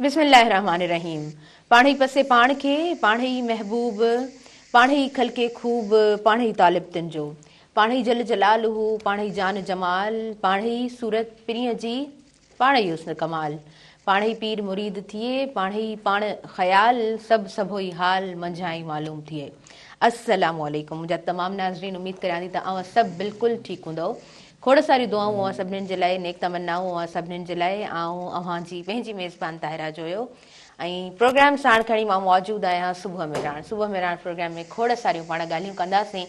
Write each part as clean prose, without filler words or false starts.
بسم الله الرحمٰن الرحيم پاڻهئي پسي پاڻ کي، پاڻهئي محبوب، پاڻهئي خلقي خوب، پاڻهئي طالب تن جو، پاڻهئي جل جلاله، پاڻهئي جان جمال، پاڻهئي صورت پرينء جي، پاڻهئي حسن ڪمال، پاڻهئي پير مريد ٿئي، پاڻهئي پاڻ خيال، سڀ سڀوئي حال منجهان ئي معلوم ٿئي. السلام عليڪم منهنجا تمام ناظرين اميد ڪريان ٿي ته اوهان سڀ بلڪل ٺيڪ هوندؤ. کوڙ ساريون دعائون اوهان سڀنين جي لاء، نيڪ تمنائون اوهان سڀنين جي لاء. آئون اوهان جي پنهنجي ميزبان طاهره جويو ۽ پروگرام ساڻ کڻي مان موجود آهيان صبح مهراڻ. صبح مهراڻ پروگرام ۾ کوڙ ساريون پاڻ ڳالهيون ڪنداسين.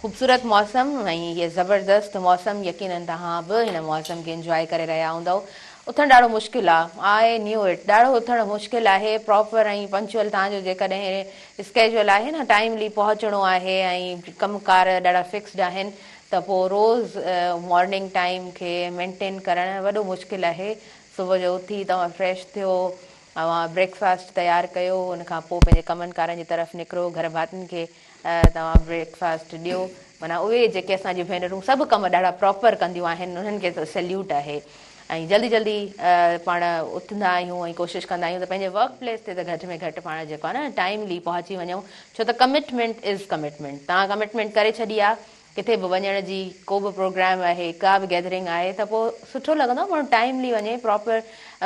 خوبصورت موسم ۽ هيء زبردست موسم يقينن توهان به هن موسم کي انجواء ڪري رهيا هوندؤ. اٿڻ ڏاڍو مشڪل آ. I knew it ڏاڍو اٿڻ مشڪل آهي. پراپر ۽ پنڪچوئل توهان جو جيڪڏهن اسڪيجول آهي نه ٽائيملي پهچڻو آهي ۽ ڪم ڪار ڏاڍا فڪسڊ آهن ته پوء روز مارننگ ٽائيم کي مينٽين ڪرڻ وڏو مشڪل آهي. صبح جو اٿي توهان فريش ٿيو، اوهان بريڪ فاسٽ تيار ڪيو، ان کان پوء پنهنجي ڪمن ڪارن جي طرف نڪرو، گهر ڀاتين کي توهان بريڪ فاسٽ ڏيو، معنيٰ اهي جيڪي اسان جون ڀينرون سڀ ڪم ڏاڍا پراپر ڪنديون آهن انهن کي ته سيليوٽ آهي ۽ جلدي جلدي پاڻ اٿندا آهيون ۽ ڪوشش ڪندا آهيون ته پنهنجي ورڪ پليس تي ته گهٽ ۾ گهٽ پاڻ جيڪو آهي نه ٽائيملي پهچي وڃون ڇو ته ڪمٽمينٽ از ڪمٽمينٽ توهان ڪمٽمينٽ ڪري ڇڏي آهي ڪٿي به وڃڻ جي ڪو به پروگرام آهي ڪا به گيدرنگ آهي ته پوء سٺو لڳندو آهي ماڻهو ٽائيملي وڃي پراپر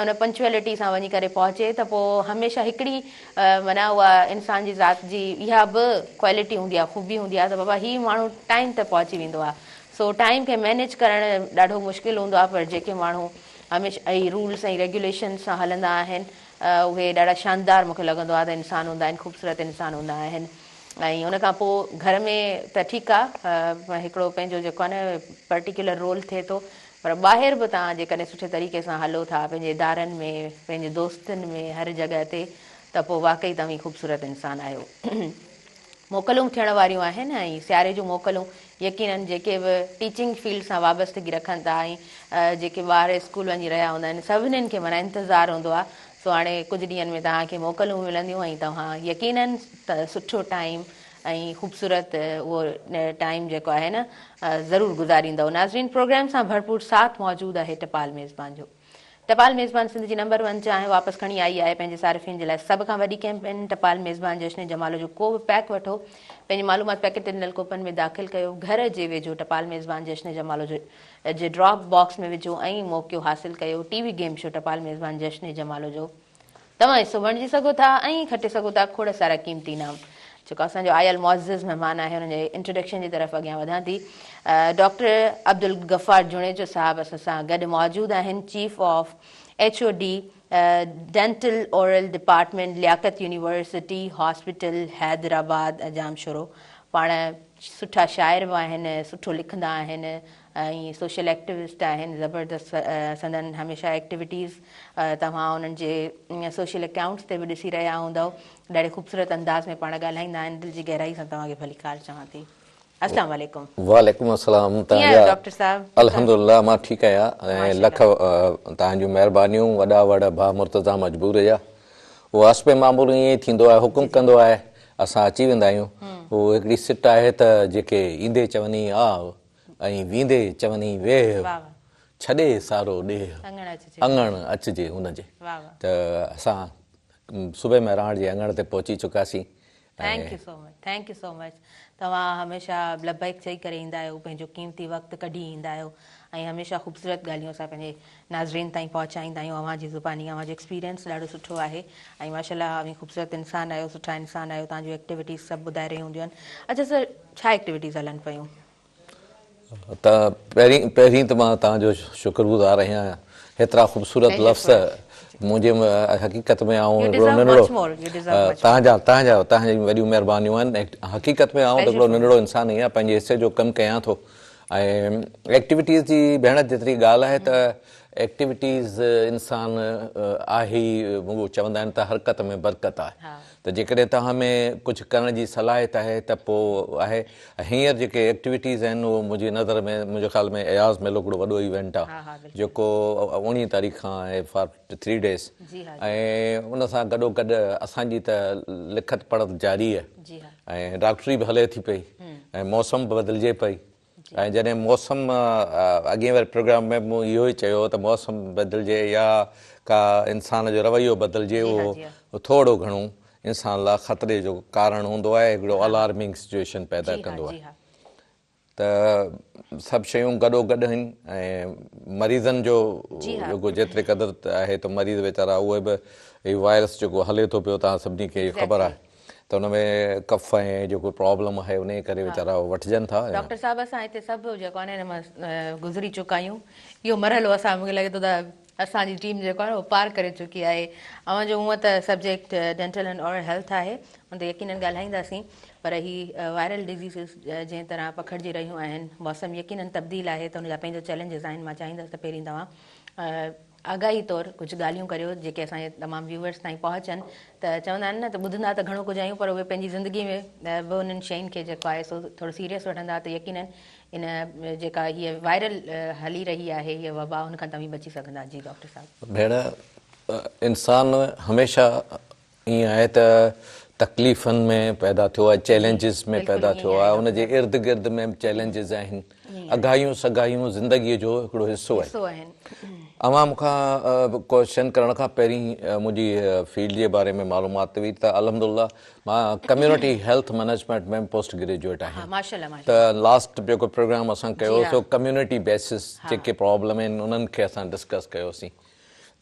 ان پنڪچوئلٽي سان وڃي ڪري پهچي ته پوء هميشه هڪڙي معنيٰ اها انسان جي ذات جي اها به ڪوالٽي هوندي آهي خوبي هوندي آهي ته بابا هي ماڻهو ٽائيم تي پهچي ويندو آهي سو ٽائيم کي مينيج ڪرڻ ڏاڍو مشڪل هوندو آهي پر جيڪي ماڻهو هميشه ئي رولس ۽ ريگيوليشن سان هلندا آهن اهي ڏاڍا شاندار مون کي لڳندو آهي ته انسان هوندا آهن خوبصورت انسان هوندا آهن. ۽ ان کان پوء گهر ۾ ته ٺيڪ آ هڪڙو پنهنجو جيڪو آ نه پرٽيڪيولر رول ٿئي ٿو پر ٻاهر به توهان جيڪڏهن سٺي طريقي سان هلو ٿا پنهنجي ادارن ۾ پنهنجي دوستن ۾ هر جڳهه تي ته پوء واقعي توهين خوبصورت انسان آهيو. موڪلون به ٿيڻ واريون آهن ۽ سياري جون موڪلون يقينن جيڪي به ٽيچنگ فيلڊ سان وابستگي رکن ٿا ۽ جيڪي ٻار اسڪول وڃي رهيا هوندا آهن سڀنين کي معنيٰ انتظار هوندو آ سو هاڻي ڪجهه ڏينهن ۾ توهان کي موڪلون ملنديون ۽ توهان يقينن سٺو ٽائيم ۽ خوبصورت اهو ٽائيم جيڪو آهي نه ضرور گذاريندؤ. ناظرين پروگرام سان ڀرپور ساٿ موجود آهي ٽپال ميزبان جو. ٽپال ميزبان سنڌ جي نمبر ون چانهه واپس کڻي آئي آهي پنهنجي صارفين جي لاء سڀ کان وڏي ڪيمپين ٽپال ميزبان جشن جمالو جو ڪو به پيڪ وٺو پنهنجي معلومات پيڪيٽ تي ڏنل ڪوپن ۾ داخل ڪيو گهر جي ويجهو ٽپال ميزبان جشن جمالو جو جي ڊراپ باڪس ۾ وجهو ۽ موقعو حاصل ڪيو ٽي وي گيم شو ٽپال ميزبان جشن جمالو جو توهان حصو بڻجي سگهو ٿا ۽ کٽي سگهو ٿا کوڙ سارا قيمتي انعام جيڪو اسان جو آيل معزز مهمان آهي انهن جي انٽروڊڪشن جي طرف اڳيان وڌان ٿي ڊاڪٽر عبدالغفار جوڻيجو صاحب اسان سان گڏ موجود آهن chief of H O D dental oral department Liaquat university hospital Hyderabad Jamshoro پاڻ سٺا شاعر به آهن سٺو لکندا آهن ۽ سوشل ايڪٽوسٽ آهن زبردست سندن هميشه ايڪٽيوٽيز توهان انهن جي سوشل اڪائونٽس تي به ڏسي رهيا هوندؤ ڏاڍي خوبصورت انداز ۾ پاڻ ڳالهائيندا آهن دل جي گهرائي سان توهان کي ڀليڪار چوان ٿي السلام عليڪم. وعليڪم السلام ڪيئن آهيو ڊاڪٽر صاحب؟ الحمدلله مان ٺيڪ آهيان ۽ لک توهان جون مهربانيون وڏا وڙ ڀاء مرتضيٰ مجبور جا اهو حسب معمول ائين ئي ٿيندو آهي حڪم ڪندو آهي اسان اچي ويندا آهيون اهو هڪڙي سٽ آهي ته جيڪي ايندي چوني آء ۽ ويندي چوني ويهه، ڇڏي سارو ڏيهه، اڱڻ اچجي ان جي. ته اسان صبح مهراڻ جي اڱڻ تي پهچي چڪاسين. Thank you so much thank you so much توهان هميشه لبيڪ چئي ڪري ايندا آهيو پنهنجو قيمتي وقت ڪڍي ايندا آهيو ۽ هميشه خوبصورت ڳالهيون اسان پنهنجي ناظرين تائين پهچائيندا آهيون اوهان جي زباني اوهان جو ايڪسپيرينس ڏاڍو سٺو آهي ۽ ماشاءالله اوهين خوبصورت انسان آهيو سٺا انسان آهيو توهان جون ايڪٽيوٽيز سڀ ٻڌائي رهيون هونديون آهن اڇا سر ڇا ايڪٽيوٽيز هلن پيون؟ ته پهرين پهرين ته مان توهان جو شڪر گذار آهيان هيترا خوبصورت لفظ منهنجي حقيقت ۾ آئون هڪڙو ننڍڙو توهان جا توهان جا توهان جون وڏيون مهربانيون آهن حقيقت ۾ آئون ته هڪڙو ننڍڙو انسان آهيان پنهنجي حصي جو ڪم ڪيان ٿو ۽ ايڪٽيوٽيز جي ڀيڻ جيتري ڳالهه آهي ته ايڪٽيوٽيز انسان آهي ئي اهو چوندا آهن ته حرڪت ۾ برڪت آهي ته جيڪڏهن توهان ۾ ڪجهه ڪرڻ جي صلاحيت آهي ته پوء آهي ۽ هينئر جيڪي ايڪٽيوٽيز آهن اهو منهنجي نظر ۾ منهنجي خيال ۾ اياز ميلو هڪڙو وڏو ايونٽ آهي جيڪو اوڻيهه تاريخ کان آهي فار ٿري ڊيز ۽ ان سان گڏو گڏ اسان جي ته لکت پڙهت جاري آهي ۽ ڊاڪٽري به هلي ٿي پئي ۽ موسم به بدلجي پئي. ۽ جڏهن موسم اڳئين واري پروگرام ۾ مون اهو ئي چيو ته موسم بدلجي يا ڪا انسان جو رويو بدلجي اهو ٿورو گهڻو انسان لاء خطري جو ڪارڻ هوندو آهي هڪڙو الارمنگ سچوئيشن پيدا ڪندو آهي ته سڀ شيون گڏو گڏ آهن ۽ مريضن جو جيڪو جيتري قدر آهي ته مريض ويچارا اهي به هي وائرس جيڪو هلي ٿو پيو توهان سڀني کي خبر آهي ته ان ۾ ڪف ۽ جيڪو پرابلم آهي انهي ڪري ويچارا وٺجن ٿا. ڊاڪٽر صاحب اسان هتي سڀ جيڪو آهي نه ان مان گذري چڪا آهيون اهو مرحلو اسان مونکي لڳي ٿو ته اسان جي ٽيم جيڪو آهي اهو پار ڪري چڪي آهي اوهان جو هونء ته subject dental and oral health آهي ان تي يقينن ڳالهائينداسين پر هي وائرل ڊزيزز جنهن طرح پکڙجي رهيون آهن موسم يقينن تبديل آهي ته ان جا پنهنجا چئلينجز آهن مان چاهيندس ته پهرين توهان آگاهي طور ڪجهه ڳالهيون ڪريو جيڪي اسان جي تمام ويوئرس تائين پهچن ته چوندا آهن نه ته ٻڌندا ته گهڻو ڪجهه آهيون پر اهي پنهنجي زندگي ۾ به انهن شين کي جيڪو آهي سو ٿورو سيريس وٺندا ته يقينن ان جيڪا هيء وائرل هلي رهي آهي هيء وبا ان کان توهين بچي سگهندا جي ڊاڪٽر صاحب. ڀيڻ انسان هميشه ائين آهي ته تڪليفن ۾ پيدا ٿيو آهي، چئلينجز ۾ پيدا ٿيو آهي، ان جي ارد گرد ۾ به چئلينجز آهن، اگهايون سگهايون زندگيء جو هڪڙو حصو آهن. اوهان مون کان ڪوئسچن ڪرڻ کان پهرين منهنجي فيلڊ جي باري ۾ معلومات هئي ته الحمدلله مان community health management ۾ post graduate آهيان ته لاسٽ جيڪو پروگرام اسان ڪيو سو ڪميونٽي بيسس جيڪي پرابلم آهن انهن کي اسان ڊسڪس ڪيوسين.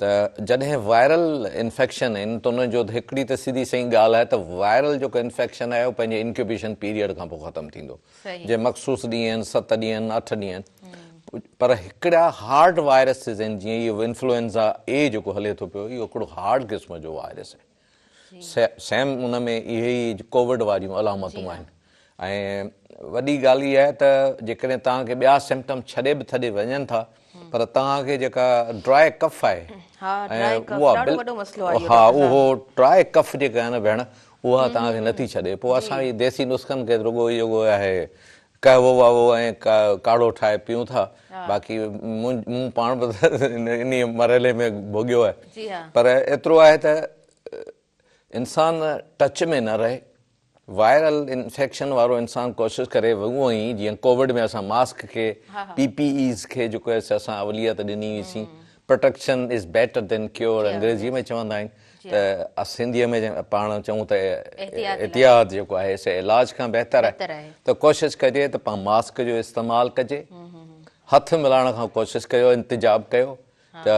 ته جڏهن وائرل انفيڪشن آهن ته انهن جو هڪڙي ته سڌي سئين ڳالهه آهي ته وائرل جيڪو انفيڪشن آهي اهو پنهنجي انڪيوبيشن پيريڊ کان پوء ختم ٿيندو جي مخصوص ڏينهن آهن ست ڏينهن اٺ ڏينهن پر هڪڙا هارڊ وائرسز آهن جيئن اهو انفلوئنزا اي جيڪو هلي ٿو پيو اهو هڪڙو هارڊ قسم جو وائرس آهي سيم ان ۾ اهي ئي ڪووڊ واريون علامتون آهن ۽ وڏي ڳالهه اها آهي ته جيڪڏهن توهان کي ٻيا سمپٽم ڇڏي به ٿڏي وڃن ٿا پر توهان کي جيڪا ڊرائي ڪف آهي ها اهو ڊرائي ڪف جيڪا آهي نه ڀيڻ اها توهان کي نٿي ڇڏي پوء اسان جي ديسي نسخن کي رڳو اهو آهي قهوو واهوو ۽ ڪاڙهو ٺاهي پيئون ٿا باقي مون پاڻ به انهي مرحلي ۾ ڀوڳيو آهي پر ايترو آهي ته انسان ٽچ ۾ نه رهي وائرل انفيڪشن وارو انسان ڪوشش ڪري اونئن ئي جيئن ڪووڊ ۾ اسان ماسڪ کي پي پي ايز کي جيڪو آهي اسان اوليت ڏني هئي سين protection is better than cure انگريزي ۾ چوندا آهن ته سنڌيء ۾ پاڻ چئون ته احتياط جيڪو آهي سو علاج کان بهتر آهي ته ڪوشش ڪجي ته پاڻ ماسڪ جو استعمال ڪجي هٿ ملائڻ کان ڪوشش ڪيو اجتناب ڪيو ته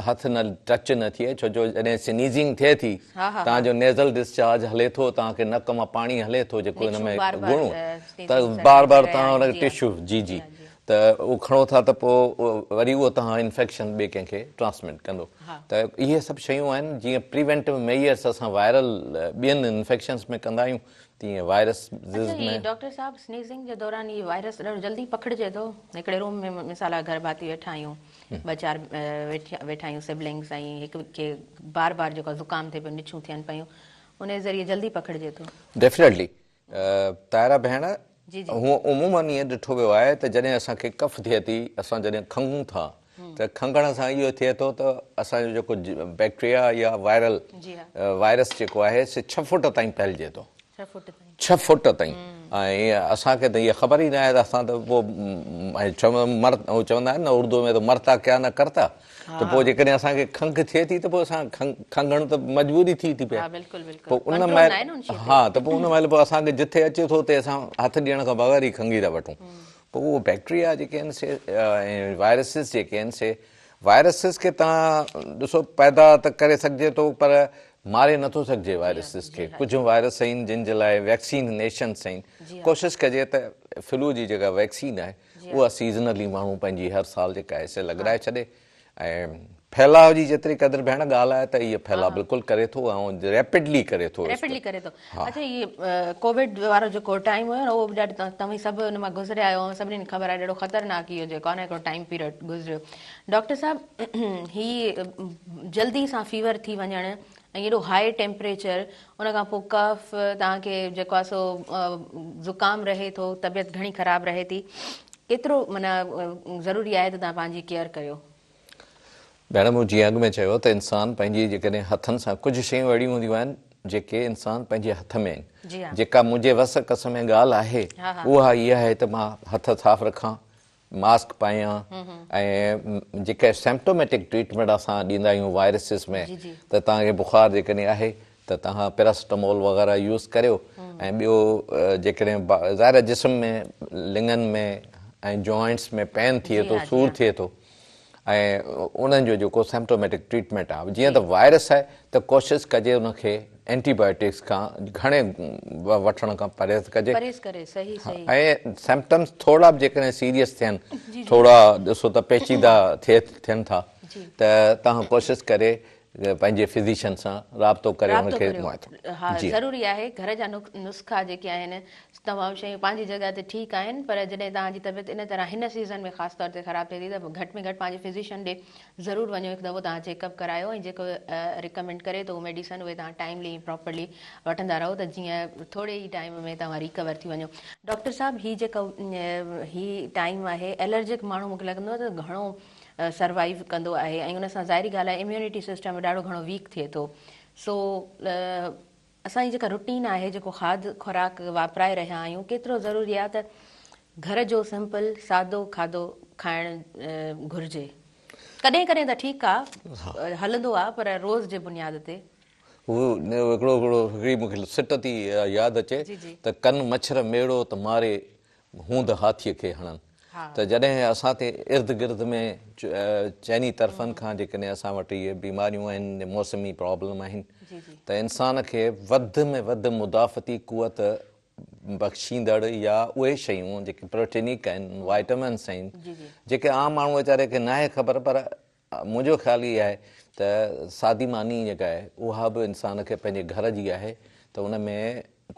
هٿ نه ٽچ نه ٿئي ڇو جو جڏهن سنيزنگ ٿئي ٿي توهان جو نيزل ڊسچارج هلي ٿو توهان کي نڪ مان پاڻي هلي ٿو جيڪو ان ۾ گهڻو ته بار بار توهان ان کي ٽشو جي جي ته اهو کڻو ٿا ته پوء وري اهو توهان انفيڪشن ٻئي ڪنهن کي ٽرانسمٽ ڪندو ته اهي سڀ شيون آهن جيئن پريونٽو ميئرس اسان وائرل ٻين انفيڪشنس ۾ ڪندا آهيون تيئن وائرس اڇا هي ڊاڪٽر صاحب سنيزنگ جي دوران هي وائرس ڏاڍو جلدي پکڙجي ٿو هڪڙي روم ۾ مثال گهر ڀاتي ويٺا آهيون ٻه چار ويٺا آهيون سبلنگس ۽ هڪ کي بار بار جيڪو زڪام ٿئي پيو نڇون ٿين پيون ان جي ذريعي جلدي پکڙجي ٿو. ڊيفنيٽلي طاهره ڀيڻ هونء عموماً ائين ڏٺو ويو آهي ته جڏهن اسان کي ڪف ٿئي ٿي اسان جڏهن کنگهون ٿا ته کنگهڻ سان اهو ٿئي ٿو ته اسان جو جيڪو بيڪٽريا يا وائرل وائرس جيڪو آهي سي ڇهه فوٽ تائين ڦهلجي ٿو ڇهه فوٽ تائين ۽ اسان کي ته اها خبر ئي ناهي ته اسان ته پوء چوندا آهن نه اردو ۾ ته مرتا ڪيا نه ڪرتا ته پوء جيڪڏهن اسان کي کنگهه ٿئي ٿي ته پوء اسان کنگهڻ ته مجبوري ٿي ٿي پئي پوء ان مهل ها ته پوء ان مهل پوء اسان کي جٿي اچي ٿو اتي اسان هٿ ڏيڻ کان بغير ئي کنگهي ٿا وٺون پوء اهو بيڪٽريا جيڪي آهن سي ۽ وائرسز جيڪي آهن سي وائرسز کي توهان ڏسو پيدا ته ڪري سگهجي ٿو پر ماري نٿو سگهجي وائرسز کي ڪجهه وائرس آهن جن جي لاء ويڪسين نيشنس آهن ڪوشش ڪجي ته فلو جي جيڪا ويڪسين آهي اها سيزنلي ماڻهو پنهنجي هر سال جيڪا آهي سي لڳرائي ڇڏي ۽ ڦهلاء جي جيتري قدر ڀيڻ ڳالهه آهي ته اهي ڦهلاء بلڪل ڪري ٿو ۽ ريپڊلي ڪري ٿو ريپڊلي ڪري ٿو اڇا هي ڪووڊ وارو جيڪو ٽائيم هيو نه اهو به ڏاڍو توهين سڀ ان مان گذريا آهيو ۽ سڀني کي خبر آهي ڏاڍو خطرناڪ اهو جيڪو آهي نه هڪڙو ٽائيم پيريڊ گذريو ڊاڪٽر صاحب هي جلدي سان فيور ٿي وڃڻ ۽ ايڏو هاء ٽيمپريچر ان کان پوء ڪف توهان کي جيڪو آهي سو زڪام رهي ٿو طبيعت گهڻي خراب رهي ٿي ڪيترو معنيٰ ضروري آهي ته توهان پنهنجي ڪيئر ڪريو. ڀيڻ مون جيئن اڳ ۾ چيو ته انسان پنهنجي جيڪڏهن هٿن سان ڪجهه شيون اهڙيون هونديون آهن. جيڪي انسان پنهنجي هٿ ۾ آهن. جيڪا منهنجي وس ڪس ۾ ڳالهه آهي اها اها آهي ته مان هٿ صاف رکان، ماسڪ پايان ۽ جيڪا سيمپٽوميٽڪ ٽريٽمينٽ اسان ڏيندا آهيون وائرسز ۾ ته توهان کي بخار جيڪڏهن آهي ته توهان پيراسٽامول وغيره يوز ڪريو ۽ ٻيو جيڪڏهن ظاهر آهي جسم ۾ لڱن ۾ ۽ جوائنٽس ۾ پين ٿئي ٿو سور ٿئي ٿو ۽ انهن جو جيڪو سيمپٽوميٽڪ ٽريٽمينٽ آهي جيئن ته وائرس آهي ته ڪوشش ڪجي ان کي اينٽي بايوٽڪس کان گهڻي وٺڻ کان پرهيز ڪجي پرهيز ڪري صحيح صحيح ۽ سيمپٽمس ٿورا به جيڪڏهن سيريس ٿين ٿورا ڏسو ته پيچيده ٿئي ٿين ٿا ته توهان ڪوشش ڪري پنهنجي فزيشن سان رابطو ڪري ان کي ها ضروري آهي گهر جا نسخا جيڪي آهن تمام شيون پنهنجي جڳهه تي ٺيڪ آهن پر جڏهن توهان جي طبيعت ان طرح هن سيزن ۾ خاص طور تي خراب ٿئي ٿي ته گهٽ ۾ گهٽ پنهنجي فزيشن ڏي ضرور وڃو هڪ دفعو توهان چيڪ اپ ڪرايو ۽ جيڪو ريڪمينڊ ڪري ٿو ميڊيسن اهي توهان ٽائيملي ۽ پراپرلي وٺندا رهو ته جيئن ٿوري ئي ٽائيم ۾ توهان ريڪور ٿي وڃو. ڊاڪٽر صاحب هي جيڪو هي ٽائيم آهي الرجڪ ماڻهو مونکي لڳندو آهي ته گهڻو سروائيو ڪندو آهي ۽ ان سان ظاهري ڳالهه آهي اميونٽي سسٽم ڏاڍو گهڻو ويڪ ٿئي ٿو سو اسان جي جيڪا روٽين آهي جيڪو کاڌ خوراڪ واپرائي رهيا آهيون ڪيترو ضروري آهي ته گهر جو سمپل سادو کاڌو کائڻ گهرجي ڪڏهن ڪڏهن ته ٺيڪ آ هلندو آ پر روز جي بنياد تي. هو هڪڙو هڪڙو هڪڙي مون کي سٽ ٿي ياد اچي ته ڪن مڇر ميڙو ته ماري هوند هاٿيء کي هڻن ته جڏهن اسان تي ارد گرد ۾ چئني طرفن کان جيڪڏهن اسان وٽ اهي بيماريون آهن موسمي پرابلم آهن ته انسان کي وڌ ۾ وڌ مدافعتي قوت بخشيندڙ يا اهي شيون جيڪي پروٽينڪ آهن وائٽمنس آهن جيڪي عام ماڻهو ويچاري کي ناهي خبر پر منهنجو خيال هي آهي ته سادي ماني جيڪا آهي اها به انسان کي پنهنجي گهر جي آهي ته ان ۾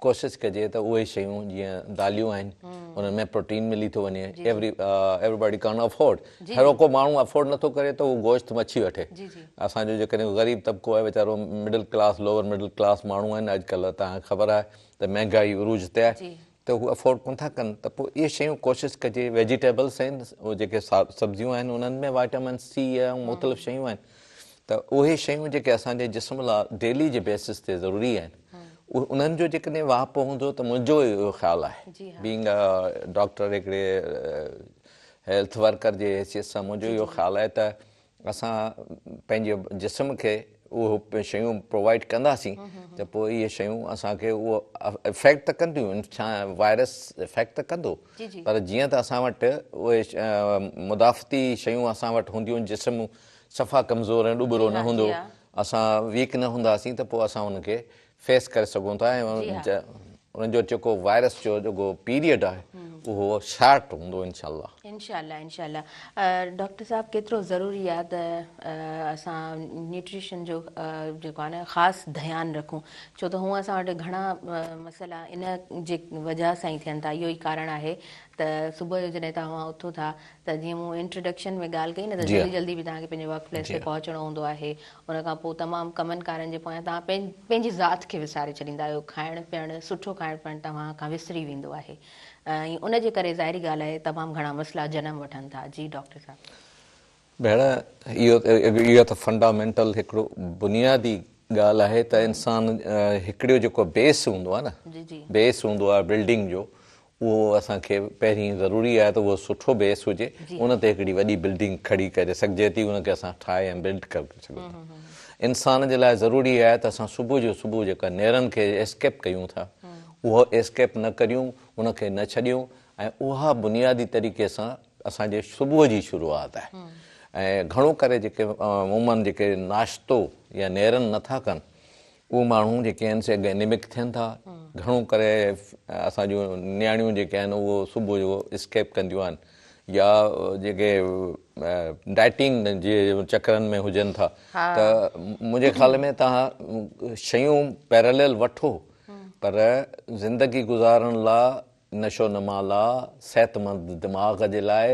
ڪوشش ڪجي ته اهي شيون جيئن داليون آهن انهن ۾ پروٽين ملي ٿو وڃي every everybody can't afford هر ڪو ماڻهو افورڊ نٿو ڪري ته هو گوشت مڇي وٺي اسان جو جيڪڏهن غريب طبقو آهي ويچارو middle class lower middle class ماڻهو آهن اڄڪلهه توهان کي خبر آهي ته مهنگائي عروج تي آهي ته هو افورڊ ڪونه ٿا ڪن ته پوء اهي شيون ڪوشش ڪجي ويجيٽيبلس آهن اهي جيڪي سبزيون آهن انهن ۾ وائٽامن سي ۽ مختلف شيون آهن ته اهي شيون جيڪي اسان جي جسم لاء ڊيلي جي بيسس تي ضروري آهن انهن جو جيڪڏهن واهپو هوندو ته منهنجو اهو خيال آهي بينگ ا ڊاڪٽر هڪڙي هيلٿ ورڪر جي حيثيت سان منهنجو اهو خيال آهي ته اسان پنهنجي جسم کي اهو شيون پرووائيڊ ڪنداسين ته پوء اهي شيون اسان کي اهو افيڪٽ ته ڪنديون وائرس افيڪٽ ته ڪندو پر جيئن ته اسان وٽ اهي مدافعتي شيون اسان وٽ هونديون جسم صفا ڪمزور ۽ ڏٻرو نه هوندو اسان ويڪ نه هونداسين ته پوء اسان ان کي فيس ڪري سگهون ٿا ۽ ان جو جيڪو وائرس جو جيڪو پيريڊ آهي اهو شارٽ هوندو انشاء الله. انشاء الله انشاء الله ڊاڪٽر صاحب ڪيترو ضروري آهي ته اسان نيوٽريشن جو جيڪو آهي نه خاص ڌيان رکون ڇو ته هونء اسان وٽ گهڻا مسئلا ان جي وجهه سان ئي ٿين ٿا اهو ئي ڪارڻ آهي ته صبح جو جڏهن توهان اٿو ٿا ته جيئن مون انٽروڊڪشن ۾ ڳالهه ڪئي نه ته جلدي جلدي به توهان کي پنهنجي ورڪ پليس تي پهچڻو هوندو آهي ان کان پوء تمام ڪمن ڪارن جي پويان توهان پنهنجي ذات کي وساري ڇڏيندا آهيو کائڻ پيئڻ سٺو کائڻ پيئڻ توهان کان وسري ويندو آهي ۽ ان جي ڪري ظاهري ڳالهه آهي تمام گهڻا مسئلا جنم وٺن ٿا جي ڊاڪٽر صاحب. ڀيڻ اهو اهو ته فنڊامينٽل هڪڙو بنيادي ڳالهه آهي ته انسان هڪڙو جيڪو بيس هوندو آهي نه بيس هوندو آهي بلڊنگ جو اهو اسان کي پهرين ضروري آهي ته اهو سٺو بيس هجي ان تي هڪڙي وڏي بلڊنگ کڙي ڪري سگهجي ٿي ان کي اسان ٺاهي ۽ بلڊ ڪري سگهون ٿا انسان جي لاء ضروري آهي ته اسان صبح جو صبح جيڪا نيرن کي اسڪيپ ڪيون ٿا اهو اسڪيپ نه ڪريون ان کي نه ڇڏيون ۽ اها بنيادي طريقي سان اسان جي صبح جي شروعات آهي ۽ گهڻو ڪري جيڪي عموماً جيڪي ناشتو يا نيرن نٿا ڪن اهي ماڻهو جيڪي آهن سي اينيمڪ ٿين ٿا گهڻو ڪري اسان جون نياڻيون جيڪي آهن اهو صبح جو اسڪيپ ڪنديون آهن يا جيڪي ڊائٽنگ جي چڪرن ۾ هجن ٿا ته منهنجي خيال ۾ توهان شيون پيرالل وٺو پر زندگي گذارڻ لا نشو نما لا صحتمند دماغ جي لاء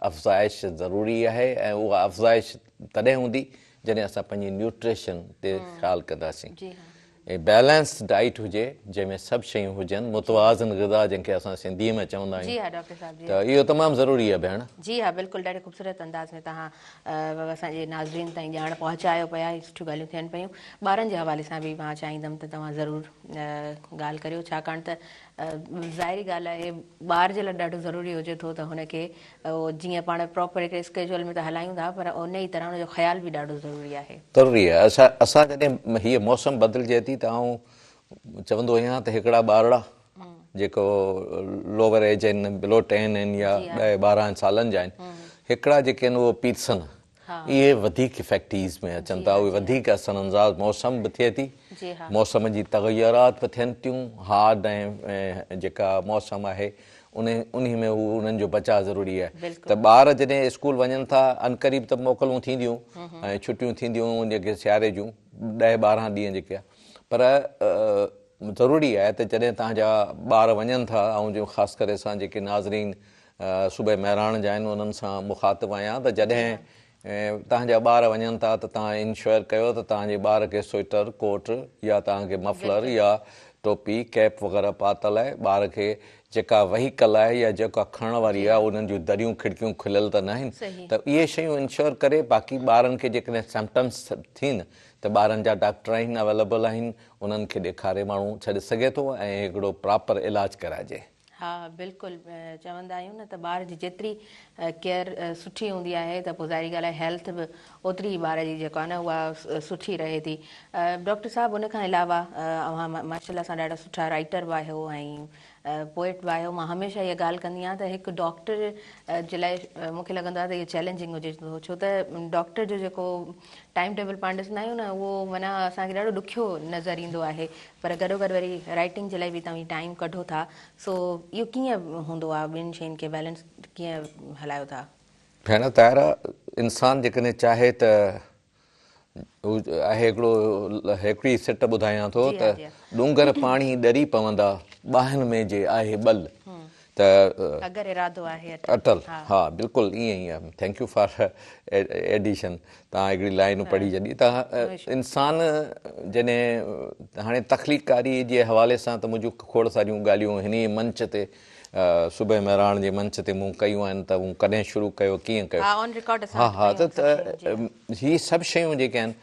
افزائش ضروري آهي ۽ اها افزائش تڏهن هوندي جڏهن اسان پنهنجي نيوٽريشن تي خيال ڪنداسين. ۽ بيلنس ڊائيٽ هجي جنهن ۾ سڀ شيون هجن متوازن غذا جنهن کي اسان سنڌيء ۾ چوندا آهيون جي ها ڊاڪٽر صاحب جي ته اهو تمام ضروري آهي ڀيڻ. جي ها بلڪل ڏاڍي خوبصورت انداز ۾ توهان اسان جي ناظرين تائين ڄاڻ پهچايو پيا ۽ سٺيون ڳالهيون ٿين پيون ٻارن جي حوالي سان به مان چاهيندم ته توهان ضرور ڳالهه ڪريو ڇاڪاڻ ته ظاهري ڳالهه آهي ٻار جي لاء ڏاڍو ضروري هجي ٿو ته هن کي جيئن پاڻ پراپر هڪڙي اسڪيجول ۾ ته هلايون ٿا پر ان ئي طرح ان جو خيال به ڏاڍو ضروري آهي. ضروري آهي. اسان اسان جڏهن هيء موسم بدلجي ٿي ته آئون چوندو آهيان ته هڪڙا ٻارڙا جيڪو لوور ايج آهن بلو ٽين آهن يا ڏهه 12 سالن جا آهن هڪڙا جيڪي آهن اهي پيرسن اهي وڌيڪ افيڪٽيز ۾ اچن ٿا اهي وڌيڪ اثر انداز موسم به ٿئي ٿي موسم جي تغيرات به ٿين ٿيون هارڊ ۽ جيڪا موسم آهي انهي ۾ هو انهن جو بچاء ضروري آهي ته ٻار جڏهن اسڪول وڃن ٿا عنقريب ته موڪلون ٿينديون ۽ ڇٽيون ٿينديون جيڪي سياري جون 10 12 ڏينهن جيڪي پر ضروري آهي ته جڏهن توهان جا ٻار وڃن ٿا آئون جو خاص ڪري اسان جيڪي ناظرين صبح مهراڻ جا آهن انهن سان مخاطب آهيان ته جڏهن توهان جا ٻار وڃن ٿا ته توهان انشوئر ڪيو ته توهان جي ٻار کي سوئيٽر، ڪوٽ يا توهان کي مفلر يا ٽوپي، ڪيپ وغيره پاتل آهي، ٻار کي جيڪا وهيڪل آهي يا جيڪا کڻڻ واري آهي انهن جون دريون کڙڪيون کليل ته ناهن ته اهي شيون انشوئر ڪري باقي ٻارن کي جيڪڏهن سمپٽمس ٿين ته ٻارن جا ڊاڪٽر آهن اويليبل آهن انهن کي ڏيکاري ماڻهو ڇڏي سگهي ٿو ۽ هڪڙو پراپر علاج ڪرائجي. ها بلڪل چوندا آهيون نه ته ٻار جي جيتري ڪيئر سٺي هوندي آهي ته پوء ظاهري ڳالهه آهي هيلٿ به اوتري ئي ٻار جي جيڪو آهي نه اها سٺي رهي ٿي ڊاڪٽر صاحب ان کان علاوه اوهان ماشاء الله سان ڏاڍا سٺا رائيٽر به آهيو ۽ پوئٽ به آهيو مان هميشه اها ڳالهه ڪندي آهيان ته هڪ ڊاڪٽر جي لاء مون کي لڳندو آهي ته اهو چئلينجنگ هجي ٿو ڇو ته ڊاڪٽر جو جيڪو ٽائيم ٽيبل پاڻ ڏسندا آهيون نه اهو معنيٰ اسان کي ڏاڍو ڏکيو نظر ايندو آهي پر گڏوگڏ وري رائيٽنگ جي لاء به توهين ٽائيم ڪڍو ٿا سو اهو ڪيئن هوندو آ ٻن شين کي بيلنس ڪيئن هلايو ٿا؟ ڀيڻ طاهره انسان جيڪڏهن چاهي ته هو آهي هڪڙو هڪڙي سٽ ٻڌايان ٿو ته ڏونگر پاڻهي ڏري پوندا ٻانهن ۾ جي آهي ٻل ته اگر ارادو آهي اٽل ها بلڪل ائين ئي آهي thank you for addition توهان هڪڙي لائن پڙهي ڇڏي ته انسان جڏهن هاڻي تخليقڪاري جي حوالي سان ته منهنجون کوڙ ساريون ڳالهيون هن ئي منچ تي صبح مهراڻ جي منچ تي مون ڪيون آهن ته مون ڪڏهن شروع ڪيو ڪيئن ڪيو ها ها ته هي سڀ شيون جيڪي آهن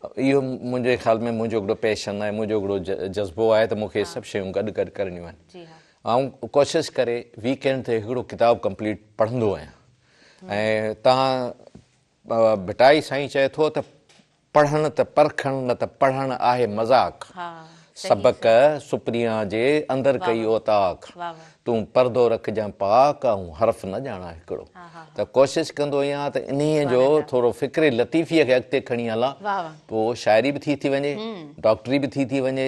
اهو منهنجي خيال ۾ منهنجو هڪڙو پيشن آهي منهنجو هڪڙو جذبو آهي ته مون کي سڀ شيون گڏ گڏ ڪرڻيون آهن آئون ڪوشش ڪري ويڪ اينڊ تي هڪڙو ڪتاب ڪمپليٽ پڙهندو آهيان ۽ توهان ڀٽائي سائين چئي ٿو ته پڙهڻ ته پرکڻ نه ته پڙهڻ آهي مذاق سبق سپريان جي اندر ڪئي اوطاق تون پردو رکجان پاڪ آئون حرف نه ڄاڻان هڪڙو ته ڪوشش ڪندو آهيان ته انهيء جو ٿورو فڪر لطيفيء کي اڳتي کڻي هلان پوء شاعري به ٿي ٿي وڃي ڊاڪٽري به ٿي ٿي وڃي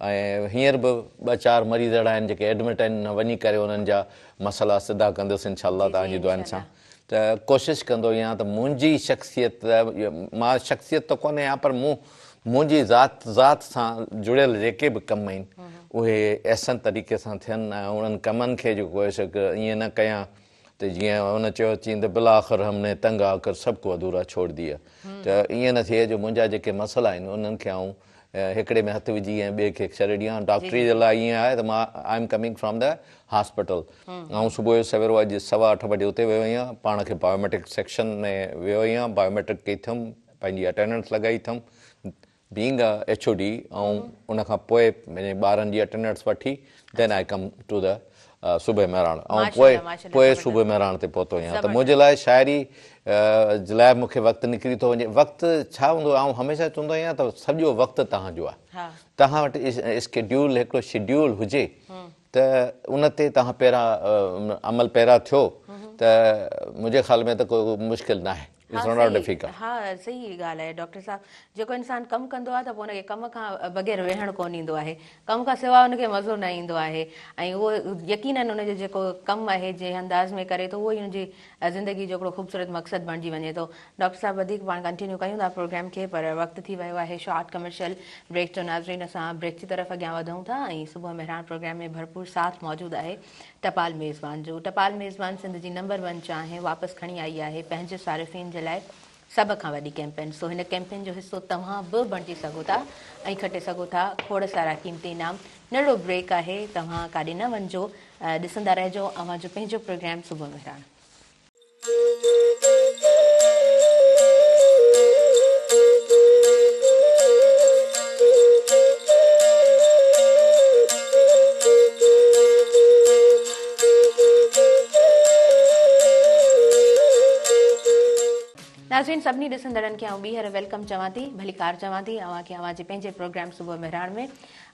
۽ هينئر به ٻه چار مريض اهڙا آهن جيڪي ايڊمٽ آهن وڃي ڪري انهن جا مسئلا سڌا ڪندس انشاء الله توهان جي دعائن سان ته ڪوشش ڪندو آهيان ته منهنجي شخصيت مان شخصيت ته ڪونه آهيان پر مون منهنجي ذات ذات سان جڙيل جيڪي به ڪم آهن اهي احسن طريقي سان ٿين ۽ انهن ڪمن کي جيڪو ائين نه ڪيان ته جيئن هن چيو چين ته بالاخر هم ني تنگ آڪر سب ڪو اڌورا ڇوڙ ديا ته ائين نه ٿئي جو منهنجا جيڪي مسئلا آهن انهن کي آئون هڪڙي ۾ هٿ وجهي ۽ ٻئي کي ڇڏي ڏيان ڊاڪٽري جي لاء ائين آهي ته مان I am coming from the hospital آئون صبح جو سويرو اڄ 8:15 بجي اتي ويو آهيان پاڻ کي بايوميٽرڪ سيڪشن ۾ ويو آهيان بايوميٽرڪ ڪئي اٿم پنهنجي اٽينڊنس لڳائي اٿم being a H O D ۽ ان کان پوء پنهنجي ٻارن جي اٽينڊنس وٺي then I come to the صبح مهراڻ ۽ پوء پوء صبح مهراڻ تي پهتو آهيان ته منهنجي لاء شاعري جي لاء مون کي وقت نڪري ٿو وڃي وقت ڇا هوندو آئون هميشه چوندو آهيان ته سڄو وقت توهان جو آهي توهان وٽ اسڪيڊيول هڪڙو شيڊيول هجي ته ان تي توهان پيرا عمل پيرا ٿيو ته منهنجي خيال ۾ ته ڪو مشڪل ناهي It's not difficult. ها صحيح ڳالهه آهي ڊاڪٽر صاحب جيڪو انسان ڪم ڪندو آهي ته پوء ان کي ڪم کان بغير ويهڻ ڪونه ايندو آهي ڪم کان سواء ان کي مزو نه ايندو آهي ۽ اهو يقينن ان جو جيڪو ڪم آهي جنهن انداز ۾ ڪري ٿو اهو ئي ان جي زندگي جو هڪڙو خوبصورت مقصد بڻجي وڃي ٿو ڊاڪٽر صاحب وڌيڪ پاڻ ڪنٽينيو ڪيون ٿا پروگرام کي پر وقت ٿي ويو آهي شارٽ ڪمرشل بريڪ جو ناظرين اسان بريڪ جي طرف اڳيان وڌون ٿا ۽ صبح مهراڻ پروگرام ۾ ڀرپور ساٿ موجود آهي ٽپال ميزبان جو. ٽپال ميزبان سنڌ جي نمبر ون چانهه واپس کڻي آئي آهي پنهنجي صارفين جي لاء سڀ کان وڏي ڪيمپين سو هن ڪيمپين جو حصو توهان به بڻجي سگهو ٿا ۽ کٽي سگهو ٿا کوڙ سارا قيمتي انعام. ننڍڙو بريڪ آهي توهان ڪاڏي نه وڃجو ڏسندا رهجو اوهان جو پنهنجو پروگرام صبح مهراڻ. ناظرين سڀني ڏسندڙن کي آئون ٻيهر welcome چوان ٿي ڀليڪار چوان ٿي اوهان کي اوهان جي پنهنجي پروگرام صبح مهراڻ ۾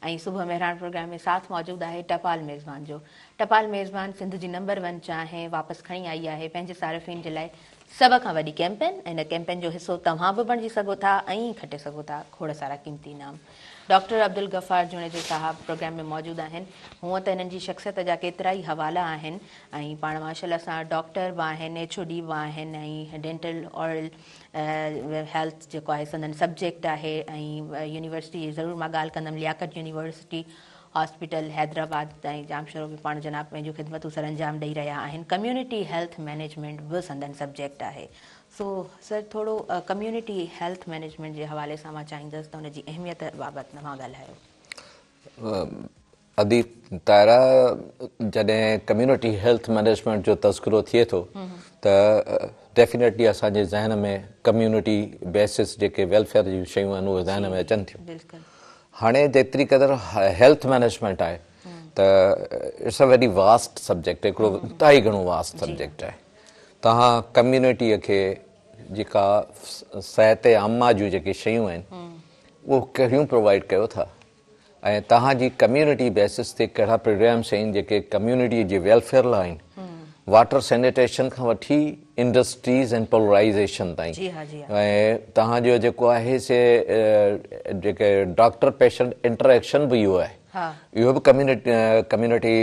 ۽ صبح مهراڻ پروگرام ۾ ساٿ موجود آهي ٽپال ميزبان جو ٽپال ميزبان سنڌ جي نمبر ون چانهه واپس کڻي آئي آهي پنهنجي صارفين جي لاء سڀ کان وڏي ڪيمپين ۽ ان ڪيمپين جو حصو توهان به بڻجي سگهو ٿا ۽ کٽي سگهو ٿا کوڙ سارا قيمتي انعام ڊاڪٽر عبدالغفار جوڻيجو صاحب پروگرام ۾ موجود آهن. هونء ته هنن جي شخصيت جا ڪيترائي حوالا آهن ۽ پاڻ ماشاءالله سان ڊاڪٽر به آهن، ايڇ او ڊي به آهن ۽ ڊينٽل اورل هيلٿ جيڪو آهي سندن سبجيڪٽ آهي ۽ يونيورسٽي جي ضرور مان ڳالهه ڪندم لياقت يونيورسٽي هاسپيٽل حيدرآباد ۽ ڄامشورو ۾ پاڻ جناب پنهنجون خدمتون سرانجام ڏئي رهيا آهن. ڪميونٽي هيلٿ مئنيجمينٽ به سندن سبجيڪٽ آهي. سو سر ٿورو ڪميونٽي هيلٿ مئنيجمينٽ جي حوالي سان مان چاهيندس ته ان جي اهميت بابت توهان ڳالهايو. ادي طاهره جڏهن ڪميونٽي هيلٿ مئنيجمينٽ جو تذڪرو ٿئي ٿو ته ڊيفينيٽلي اسان جي ذهن ۾ ڪميونٽي بيسس جيڪي ويلفيئر جون شيون آهن اهي ذهن ۾ اچن ٿيون. هاڻي جيتري قدر هيلٿ مئنيجمينٽ آهي ته it's a very vast subject هڪڙو انتهائي گهڻو واسٽ سبجيڪٽ آهي. توهان ڪميونٽيء کي جيڪا صحت عامه جون جيڪي شيون آهن اهو ڪهڙيون پرووائيڊ ڪيو ٿا ۽ توهان جي ڪميونٽي بيسس تي ڪهڙا پروگرامس آهن جيڪي ڪميونٽيء جي ويلفيئر لاء آهن واٽر سينيٽيشن کان وٺي انڊسٽريز ۽ پولرائيزيشن تائين ۽ توهان جو جيڪو آهي سي جيڪي ڊاڪٽر پيشنٽ انٽريڪشن به اهو آهي اهو به ڪميونٽي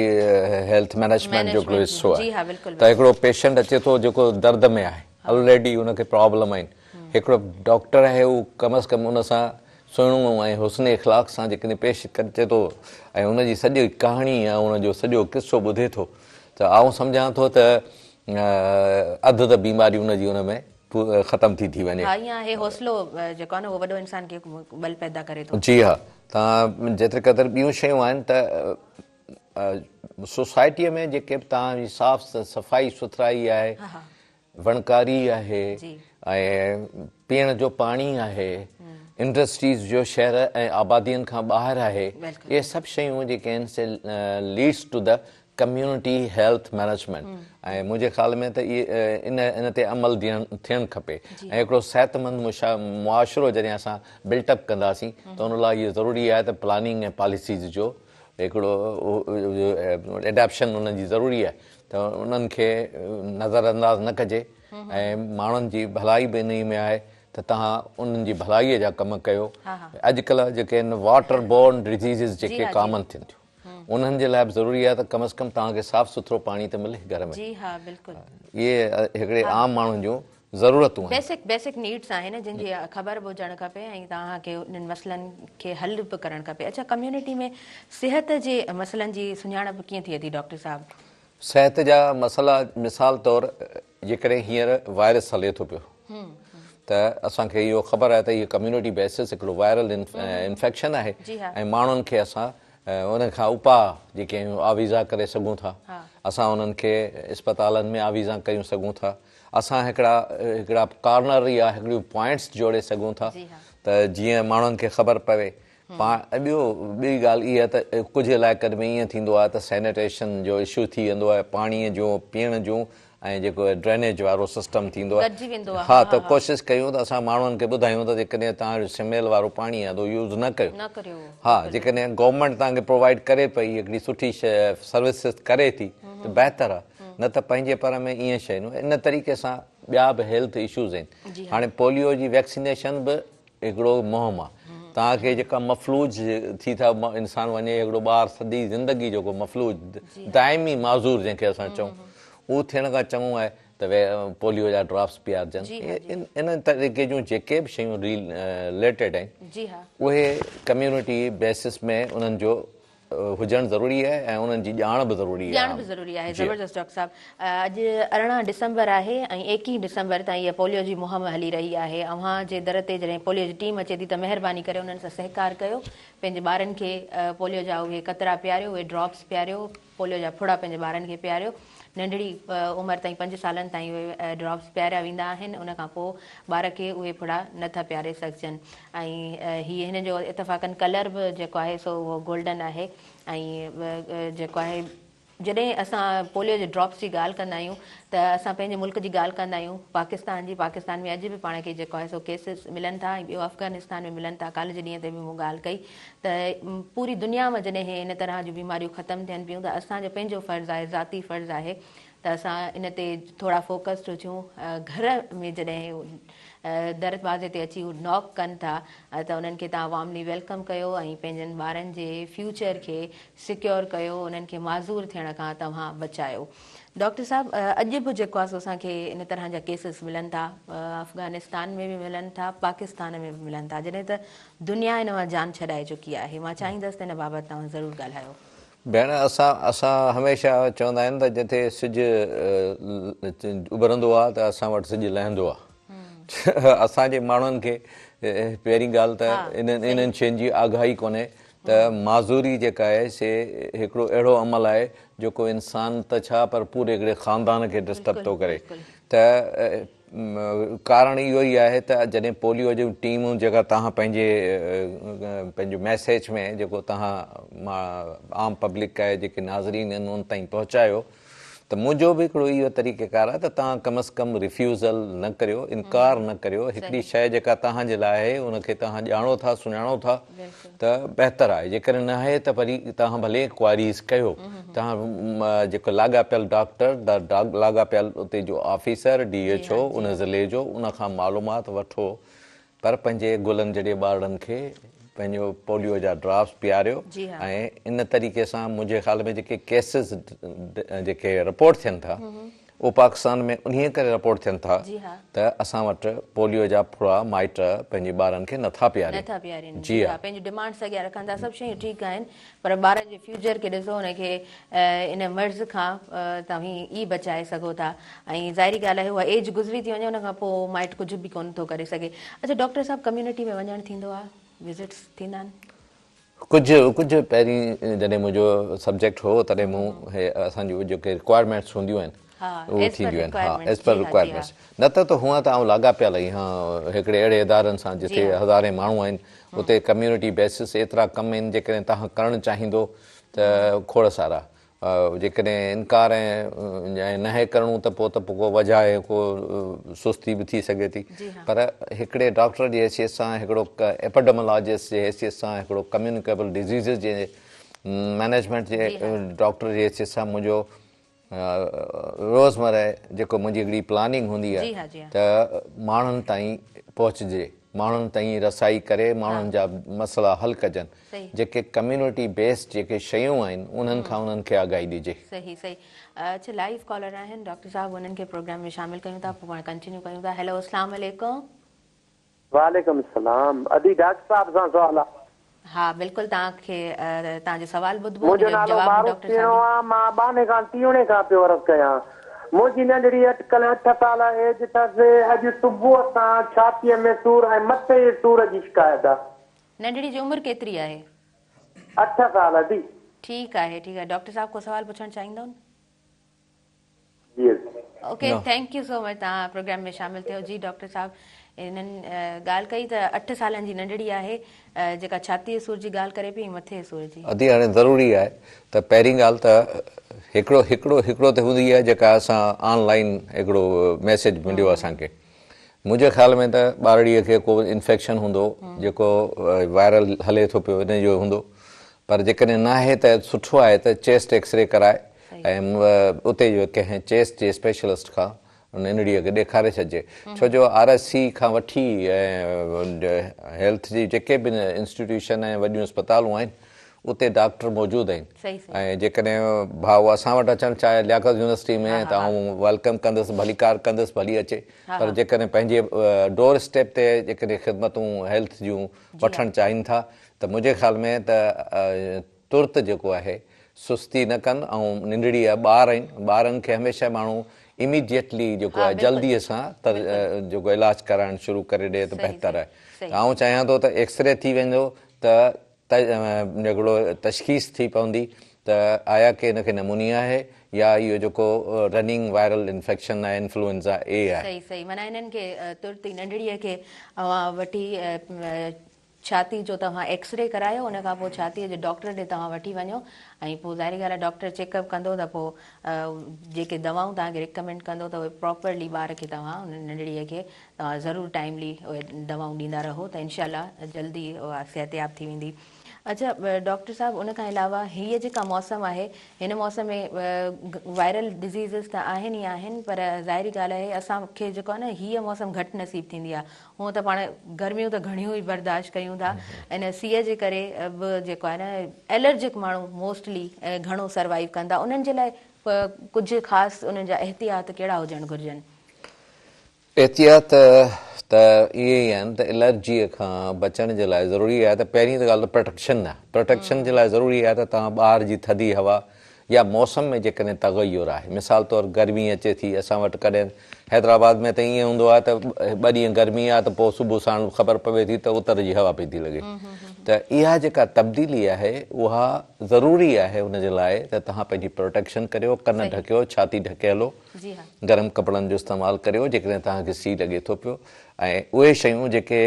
هيلٿ مئنيجمينٽ جو هڪڙو حصو آهي ته هڪڙو پيشنٽ اچي ٿو جيڪو درد ۾ آهي الريڊي ان کي پرابلم آهن هڪڙو ڊاڪٽر آهي هو ڪم از ڪم ان سان سهڻو ۽ حسن اخلاق سان جيڪڏهن پيش اچي ٿو ۽ ان جي سڄي ڪهاڻي يا ان جو سڄو قصو ٻڌي ٿو ته آئون سمجهان ٿو ته اڌ ته بيماري ان جي ان ۾ ختم ٿي ٿي وڃي. ها ائين آهي حوصلو جيڪو آهي نه اهو وڏو انسان کي ٻل پيدا ڪري ٿو. جي ها توهان جيتري قدر ٻيون شيون آهن ته سوسائٽيء ۾ جيڪي به توهان جي صاف صفائي سٿرائي آهي وڻڪاري آهي ۽ پيئڻ جو پاڻي آهي انڊسٽريز جو شهر ۽ آبادين کان ٻاهر آهي اهي سڀ شيون جيڪي آهن سي leads to the community health management ۽ منهنجي خيال ۾ ته ان ان تي عمل ٿيڻ کپي ۽ هڪڙو صحتمند معاشرو جڏهن اسان بلٽ اپ ڪنداسين ته ان لاء اهو ضروري آهي ته پلاننگ ۽ پاليسيز جو هڪڙو ايڊاپشن انهن جي ضروري آهي ته انهن کي نظر انداز نه ڪجي ۽ ماڻهن جي ڀلائي به انهي ۾ آهي ته توهان انهن جي ڀلائي جا ڪم ڪيو اڄڪلهه جيڪي آهن واٽر بورن ڊزيزز جيڪي ڪامن ٿين ٿيون انهن جي لاء به ضروري آهي ته ڪم از ڪم توهان کي صاف سٿرو پاڻي ته ملي گهر ۾. جي ها بلڪل. اهي هڪڙي عام ماڻهن جون ضرورتون آهن. بيسڪ بيسڪ نيڊس آهن جن جي خبر به هجڻ کپي ۽ توهان کي انهن مسئلن کي حل به ڪرڻ کپي. اڇا ڪميونٽي ۾ صحت جي مسئلن جي سڃاڻپ ڪيئن ٿئي ٿي ڊاڪٽر صاحب؟ صحت جا مسئلا مثال طور جيڪڏهن هينئر وائرس هلي ٿو پيو ته اسان کي اهو خبر آهي ته اهو ڪميونٽي بيسس هڪڙو وائرل انفيڪشن آهي ۽ ماڻهن کي اسان ان کان اپاء جيڪي آهيون آويزان ڪري سگهون ٿا اسان انهن کي اسپتالن ۾ آويزان ڪريون سگهون ٿا اسان هڪڙا هڪڙا ڪارنر يا هڪڙيون پوائنٽس جوڙي سگهون ٿا ته جيئن ماڻهن کي خبر پوي پاڻ ٻيو ٻي ڳالهه اها ته ڪجهه علائقن ۾ ائين ٿيندو آهي ته سينيٽيشن جو اشو ٿي ويندو آهي پاڻي جو پيئڻ جون ۽ جيڪو ڊرينيج وارو سسٽم ٿيندو آهي ها ته ڪوشش ڪيون ته اسان ماڻهن کي ٻڌايون ته جيڪڏهن توهان جو سميل وارو پاڻي آهي ته يوز نه ڪيو ها جيڪڏهن گورنمينٽ توهان کي پرووائيڊ ڪري پئي هڪڙي سٺي سروسز ڪري ٿي ته بهتر آهي نه ته پنهنجي پر ۾ ائين شيء ان طريقي سان ٻيا به هيلٿ اشوز آهن هاڻي پوليو جي ويڪسينيشن به هڪڙو مهم آ توهان کي جيڪا مفلوج ٿي ٿا انسان وڃي هڪڙو ٻار سڄي زندگي جيڪو مفلوج دائمي معذور جنهن کي اسان چئون اهو ٿيڻ کان چڱو آهي ته پوليو جا ڊراپس پيارجن ان طريقي جون جيڪي به شيون رليٽيڊ آهن اهي ڪميونٽي بيسس ۾ انهن جو هجڻ ضروري آهي ۽ انهن جي ڄاڻ به ضروري آهي. ڄاڻ به ضروري آهي. زبردست ڊاڪٽر صاحب. اڄ 18 ڊسمبر آهي ۽ 21 ڊسمبر تائين اها پوليو جي مهم هلي رهي آهي. اوهان جي در تي جڏهن پوليو جي ٽيم اچي ٿي ته مهرباني ڪري انهن سان سهڪار ڪيو. پنهنجي ٻارن کي پوليو جا اهي قطرا پياريو، اهي ڊراپس پياريو، پوليو جا ڦڙا پنهنجي ٻارن کي پياريو. ننڍڙي عمر تائين پنج سالن تائين اهي ڊراپس پياريا ويندا آهن ان کان پوء ٻار کي اهي ڦڙا نه ٿا پياري سگهجن ۽ هي هن جو اتفاقن ڪلر به جيڪو آهي سو اهو گولڊن آهي ۽ جيڪو آهي جڏهن اسان پوليو جي ڊراپس جي ڳالهه ڪندا آهيون ته اسان پنهنجي ملڪ جي ڳالهه ڪندا آهيون پاڪستان جي پاڪستان ۾ اڄ به پاڻ کي جيڪو آهي سو ڪيسز ملن ٿا ۽ ٻيو افغانستان ۾ ملن ٿا ڪالهه جي ڏينهن تي به مون ڳالهه ڪئي ته پوري دنيا مان جڏهن ان طرح جون بيماريون ختم ٿين پيون ته اسان جو پنهنجو فرض آهي ذاتي فرض آهي ته اسان ان تي ٿورا فوڪسڊ هجون گهر ۾ جڏهن دروازي تي اچي هو ناڪ ڪن ٿا ته انهن کي توهان وارملي welcome ڪيو ۽ پنهنجن ٻارن جي فيوچر کي سيڪيور ڪيو انهن کي معذور ٿيڻ کان توهان بچايو ڊاڪٽر صاحب اڄ به جيڪو آهي سو اسان کي ان طرح جا ڪيسز ملن ٿا افغانستان ۾ به ملن ٿا پاڪستان ۾ به ملن ٿا جڏهن ته دنيا ان مان جان ڇڏائي چڪي آهي مان چاهيندس ته ان بابت توهان ضرور ڳالهايو. ڀيڻ اسان اسان هميشه چوندا آهن ته جتي سج اڀرندو آهي ته اسان وٽ سج لهندو آهي اسان جي ماڻهن کي پهرين ڳالهه ته انهن انهن شين جي آگاهي ڪونهي ته معذوري جيڪا آهي سي هڪڙو اهڙو عمل آهي جيڪو انسان ته ڇا پر پوري هڪڙي خاندان کي ڊسٽرب ٿو ڪري ته ڪارڻ اهو ئي آهي ته جڏهن پوليو جون ٽيمون جيڪا توهان پنهنجي پنهنجو ميسيج ۾ جيڪو توهان عام پبلڪ آهي جيڪي ناظرين آهن ان تائين پهچايو ته منهنجو به هڪڙو اهو طريقه ڪار آهي ته توهان ڪم از ڪم ريفيوزل نه ڪريو انڪار نه ڪريو هڪڙي شيء جيڪا توهان جي لاء آهي ان کي توهان ڄاڻو ٿا سڃاڻو ٿا ته بهتر آهي جيڪڏهن نه آهي ته وري توهان ڀلي انڪوائريز ڪيو توهان جيڪو لاڳاپيل ڊاڪٽر لاڳاپيل اتي جو آفيسر ڊي ايڇ او ان ضلعي جو ان کان معلومات وٺو پر پنهنجي گلن جهڙي ٻارڙن کي پنهنجو پوليو جا ڊراپس پياريو ۽ ان طريقي سان منهنجي خيال ۾ جيڪي ڪيسز جيڪي رپورٽ ٿين ٿا اهو پاڪستان ۾ انهيء ڪري رپورٽ ٿين ٿا ته اسان وٽ پوليو جا ڦڙا مائٽ پنهنجي ٻارن کي نٿا پيارين. نٿا پيارين جي ها پنهنجون ڊمانڊس اڳيان رکن ٿا سڀ شيون ٺيڪ آهن پر ٻارن جي فيوچر کي ڏسو ان کي ان مرض کان توهين ئي بچائي سگهو ٿا ۽ ظاهري ڳالهه آهي اها ايج گذري ٿي وڃي ان کان پوء مائٽ ڪجهه به ڪونه ٿو ڪري سگهي اڇا ڊاڪٽر صاحب ڪميونٽي ۾ وڃڻ ٿيندو آهي وزٽس ٿيندا آهن. ڪجهه ڪجهه پهرين جڏهن منهنجو سبجيڪٽ هو تڏهن مون هي اسان جون جيڪي رڪوائرمينٽس هونديون آهن اهي ٿينديون آهن ها ايز پر رڪوائرمينٽس نه ته ته هونئن ته آئون لاڳاپيل آهيان هڪڙي اهڙي ادارن سان جتي هزارين ماڻهو آهن اتي ڪميونٽي بيسس ايترا ڪم آهن جيڪڏهن توهان ڪرڻ چاهيندو ته کوڙ سارا جيڪڏهن انڪار ۽ ناهي ڪرڻو ته پوء ته پوء ڪو وجهه آهي ڪو سستي به ٿي سگهي ٿي پر هڪڙي ڊاڪٽر جي حيثيت سان هڪڙو ايپيڊمالاجسٽ جي حيثيت سان هڪڙو ڪميونيڪيبل ڊزيزز جي مئنيجمينٽ جي ڊاڪٽر جي حيثيت سان منهنجو روزمره جيڪو منهنجي هڪڙي پلاننگ هوندي آهي ته ماڻهن تائين پهچجي ماڻهن تائين رسائي ڪري ماڻهن جا مسئلا حل ڪجن جيڪي ڪميونٽي بيسڊ جيڪي شيون آهن انهن کان انهن کي آگاهي ڏجي. صحيح صحيح اڇا لائيو ڪالر آهن ڊاڪٽر صاحب انهن کي پروگرام ۾ شامل ڪيون ٿا پوء پاڻ ڪنٽينيو ڪيون ٿا هيلو اسلام عليڪم. وعليڪم السلام ادي ڊاڪٽر صاحب سان سوال آ. ها بلڪل توهان کي توهان جو سوال ٻڌبو ان منهنجو جو نالو جواب به معروف ڊاڪٽر تيڻو صاحب آ مان ٻانهي کان تيوڻي کان پيو عرض ڪيان منهنجي ننڍڙي اٽڪل اٺ سال ايج اٿس اڄ صبح سان ڇاتيء ۾ سور ۽ مٿي جي سور جي شڪايت آ. ننڍڙي جي عمر ڪيتري آهي؟ اٺ سال ادي. ٺيڪ آهي ٺيڪ آهي ڊاڪٽر صاحب ڪو سوال پڇڻ چاهيندؤ؟ جي. Okay thank you so much توهان پروگرام ۾ شامل ٿيو جي ڊاڪٽر صاحب انهن ڳالهه ڪئي ته اٺ سالن جي ننڍڙي آهي جيڪا ڇاتي جي سور جي ڳالهه ڪري پئي ۽ مٿي جي سور جي. ادي هاڻي ضروري آهي ته پهرين ڳالهه ته هڪڙو هڪڙو هڪڙو ته هوندي آهي جيڪا اسان آن لائين هڪڙو ميسيج مليو اسان کي منهنجي خيال ۾ ته ٻارڙيء کي ڪو انفيڪشن هوندو جيڪو وائرل هلي ٿو پيو ان جو هوندو پر جيڪڏهن ناهي ته سٺو آهي ته چيسٽ ايڪسري ڪرائي ۽ اتي جو ڪنهن چيسٽ جي اسپيشلسٽ کان ننڍڙيء کي ڏيکاري ڇڏجي ڇو جو آر ايس سي کان وٺي ۽ هيلٿ جي جيڪي به انسٽيٽيوشن ۽ وڏيون اسپتالون آهن اتي ڊاڪٽر موجود آهن ۽ جيڪڏهن ڀائو اسان وٽ اچڻ چاهي لياقت يونيورسٽي ۾ ته آئون welcome ڪندس ڀليڪار ڪندس ڀلي اچي پر جيڪڏهن پنهنجي ڊور اسٽيپ تي جيڪڏهن خدمتون هيلٿ جون وٺڻ چاهين ٿا ته منهنجي خيال ۾ ته. ترت جيڪو آهي سستي نه ڪن ۽ ننڍڙي آهي ٻار آهن ٻارن کي هميشه ماڻهو اميڊيٽلي جيڪو آهي جلدي سان جيڪو علاج ڪرائڻ شروع ڪري ڏي ته بهتر آهي ته آئون چاهيان ٿو ته ايڪسري ٿي ويندو ته هڪڙو تشخيص ٿي پوندي ته آيا ڪي هن کي نمونيا آهي يا اهو جيڪو رننگ وائرل انفيڪشن آهي انفلوئنزا اي آهي. صحيح صحيح معنيٰ هنن کي ترت ئي ننڍڙيء کي اوهان وٺي ڇاتي جو توهان ايڪسري ڪرايو ان کان پوء ڇاتيء جي ڊاڪٽر ڏي توهان وٺي وڃو ۽ پوء ظاهري ڳالهه آهي ڊاڪٽر چيڪ اپ ڪندو ته پوء جيڪي دوائون توهان کي ريڪمينڊ ڪندو ته اهي پراپرلي ٻار کي توهان ان ننڍڙيء کي توهان ضرور ٽائيملي اهي دوائون ڏيندا رهو ته انشاء الله جلدي اها صحتياب ٿي ويندي. اڇا ڊاڪٽر صاحب ان کان علاوه هيء جيڪا موسم آهي هن موسم ۾ وائرل ڊزيزز ته آهن ئي آهن پر ظاهري ڳالهه آهي اسان کي جيڪو آهي نه هيء موسم گهٽ نصيب ٿيندي آهي هونء ته پاڻ گرميون ته گهڻيون ئي برداشت ڪيون ٿا ان سيء جي ڪري به جيڪو آهي نه الرجڪ ماڻهو موسٽلي گهڻو سروائيو ڪن ٿا انهن جي لاء ڪجهه خاص انهن جا احتياط ڪهڙا هجڻ گهرجن؟ احتياط ته اهي ئي آهن ته الرجيء کان بچڻ جي لاء ضروري آهي ته پهرين ته ڳالهه ته پروٽيڪشن آهي. پروٽيڪشن جي لاء ضروري آهي ته توهان ٻاهر جي ٿڌي هوا يا موسم ۾ جيڪڏهن تغير آهي مثال طور گرمي اچي ٿي اسان وٽ ڪڏهن حيدرآباد ۾ ته ائين هوندو آهي ته ٻه ڏينهن گرمي آهي ته پوء صبح ساڻ خبر پوي ٿي ته اتر جي هوا پئي ٿي لڳي ته اها جيڪا تبديلي آهي اها ضروري آهي ان جي لاء ته توهان پنهنجي پروٽيڪشن ڪريو ڪن ڍڪيو ڇاتي ڍڪي هلو. گرم ڪپڙن جو استعمال ڪريو جيڪڏهن توهان کي سيء لڳي ٿو پيو ۽ اهي شيون جيڪي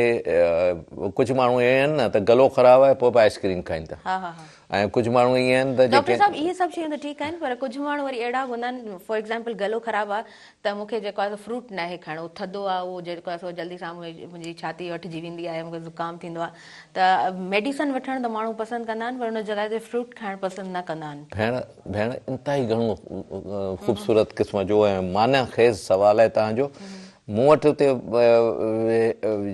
ڪجهه ماڻهو ائين آهن نه ته گلو خراب آهي پوء به آئس ڪريم کائين ٿا ۽ ڪجهه ماڻهو ائين آهن ته ڊاڪٽر صاحب اهي سڀ شيون ته ٺيڪ آهن پر ڪجهه ماڻهو وري اهڙا به هوندا آهن فار ايگزامپل گلو خراب آهي ته مون کي جيڪو آهي سو فروٽ ناهي کائڻو ٿڌو آهي اهو جيڪو آهي سو جلدي سان منهنجي ڇاتي وٺجي ويندي آهي مون کي زڪام ٿيندو آهي ته ميڊيسن وٺڻ ته ماڻهو پسند ڪندا آهن پر ان جڳهه تي فروٽ کائڻ پسند نه ڪندا آهن. ڀيڻ ڀيڻ انتهائي گهڻو خوبصورت قسم جو ۽ معنيٰ خيز سوال آهي توهان جو. مون وٽ اتي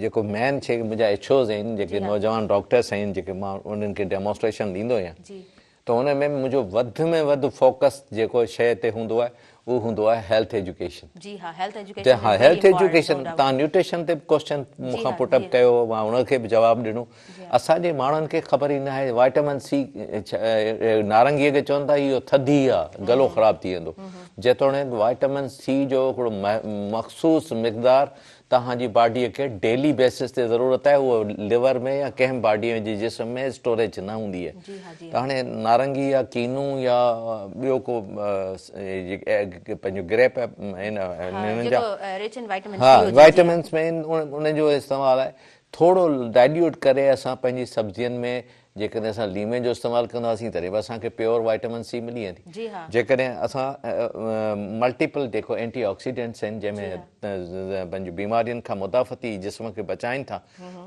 جيڪو مين شي منهنجا ايڇ اوز آهن جيڪي نوجوان ڊاڪٽرس آهن جيڪي مان انهن کي ڊيمانسٽريشن ڏيندو آهيان ته ان ۾ منهنجو وڌ ۾ وڌ فوڪس جيڪو شيء تي هوندو آهي اهو هوندو آهي هيلٿ ايجوڪيشن. جي ها هيلٿ ايجوڪيشن ها هيلٿ ايجوڪيشن توهان نيوٽريشن تي به ڪوسچن مون کان پٽ اپ ڪيو مان ان کي به جواب ڏنو اسان جي ماڻهن کي خبر ئي ناهي وائٽامن سي نارنگي کي چون ٿا اهو ٿڌي آ گلو خراب ٿي ويندو جيتوڻيڪ وائٽامن سي جو هڪڙو مخصوص مقدار توهان جي باڊيء کي ڊيلي بيسس تي ضرورت آهي اهو ليور ۾ يا ڪنهن به باڊيء جي جسم ۾ اسٽوريج نه هوندي آهي ته هاڻي نارنگي يا ڪينو يا ٻيو ڪو پنهنجو گريپ انهن جا ها وائٽمنس ۾ انهن جو استعمال آهي ٿورو ڊائليوٽ ڪري اسان پنهنجي سبزين ۾ جيڪڏهن اسان ليمي جو استعمال ڪنداسين تڏهن به اسان کي پيور وائٽامن سي ملي ويندي. جيڪڏهن اسان ملٽيپل جيڪو اينٽي آڪسيڊنٽس آهن جنهن ۾ پنهنجي بيمارين کان مدافعتي جسم کي بچائين ٿا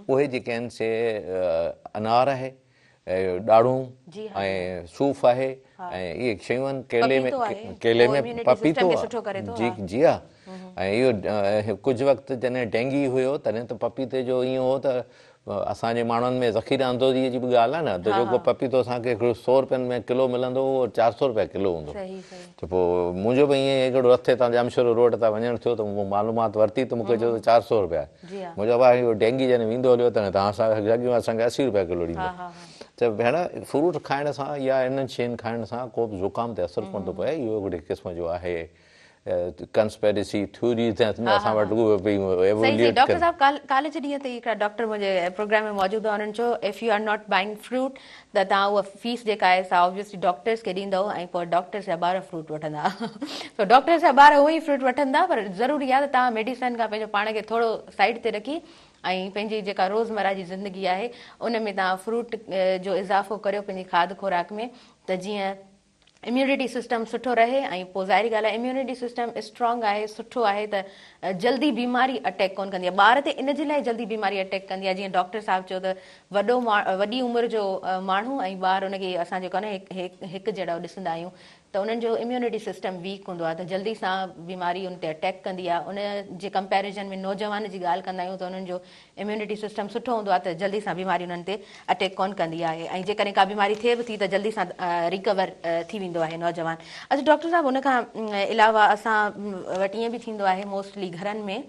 اهي جيڪي آهن سي انار آهي ڏاڙهون ۽ صوف آهي ۽ اهي شيون آهن ڪيلي ۾ ڪيلي ۾ پپيتو آهي جي جي ها ۽ اهو ڪجهه وقت جڏهن ڊينگي هيو تڏهن ته پپيتي جو ائين هو ته اسان جي ماڻهن ۾ ذخيره اندوزيء جي به ڳالهه آهي نه ته جيڪو پپيتو اسان کي هڪڙو سو رپين ۾ ڪلو ملندو هو اهو 400 رپيا ڪلو هوندو ته پوء منهنجو به ائين ئي هڪڙو رستي تان ڄامشورو روڊ تان وڃڻ ٿيو ته مون معلومات ورتي ته مون کي چيو ته 400 رپيا آهي مون چيو ڀاء اهو ڊينگي جڏهن ويندو هليو تڏهن توهان سان ساڳيون اسان کي 80 رپيا ڪلو ڏيندو ته ڀيڻ فروٽ کائڻ سان يا انهن شين کائڻ سان ڪو به زڪام تي اثر ڪونه ٿو پئي اهو هڪڙي قسم جو آهي ڪنسپيرسي ٿيوريز اسان وٽ اهي پئي صحيح صحيح ايووليوٽ ڊاڪٽر ڪن. صاحب ڪالهه ڪالهه جي ڏينهن تي ئي هڪڙا ڊاڪٽر منهنجي پروگرام ۾ موجود هئا انهن چيو if you are not buying fruit ته توهان اها فيس جيڪا آهي سا آبويسلي ڊاڪٽرس کي ڏيندؤ ۽ پوء ڊاڪٽرس جا ٻار فروٽ وٺندا سو ڊاڪٽرس جا ٻار هونئن ئي فروٽ وٺندا پر ضروري آهي ته توهان ميڊيسن کان پنهنجو پاڻ کي ٿورو سائيڊ تي رکي ۽ پنهنجي جيڪا روزمره جي زندگي آهي ان ۾ توهان فروٽ جو اضافو ڪريو پنهنجي کاڌ خوراڪ ۾ ته جيئن اميونٽي سسٽم سٺو رهي ۽ پوء ظاهري ڳالهه آهي اميونٽي سسٽم اسٽرانگ آهي سٺو آهي ته جلدي بيماري اٽيڪ ڪونه ڪندي آهي ٻار تي ان جي لاء جلدي بيماري اٽيڪ ڪندي آهي جيئن ڊاڪٽر صاحب چيو ته وڏو وڏي عمر جو ماڻهو ۽ ٻار ان کي اسان جيڪو آهي نه هڪ جهڙو ڏسندا آهيون ته انهن جو اميونٽي سسٽم ويڪ هوندو آهي ته جلدي سان بيماري ان تي اٽيڪ ڪندي آهي ان جي ڪمپيريزن ۾ نوجوان جي ڳالهه ڪندا آهيون ته انهن جو اميونٽي سسٽم سٺو هوندو آهي ته جلدي سان بيماري انهن تي اٽيڪ ڪونه ڪندي آهي ۽ جيڪڏهن ڪا بيماري ٿئي به ٿي ته جلدي سان ريڪور ٿي ويندو آهي نوجوان. اڇا ڊاڪٽر صاحب ان کان علاوه اسان وٽ ائين به ٿيندو آهي موسٽلي گهرن ۾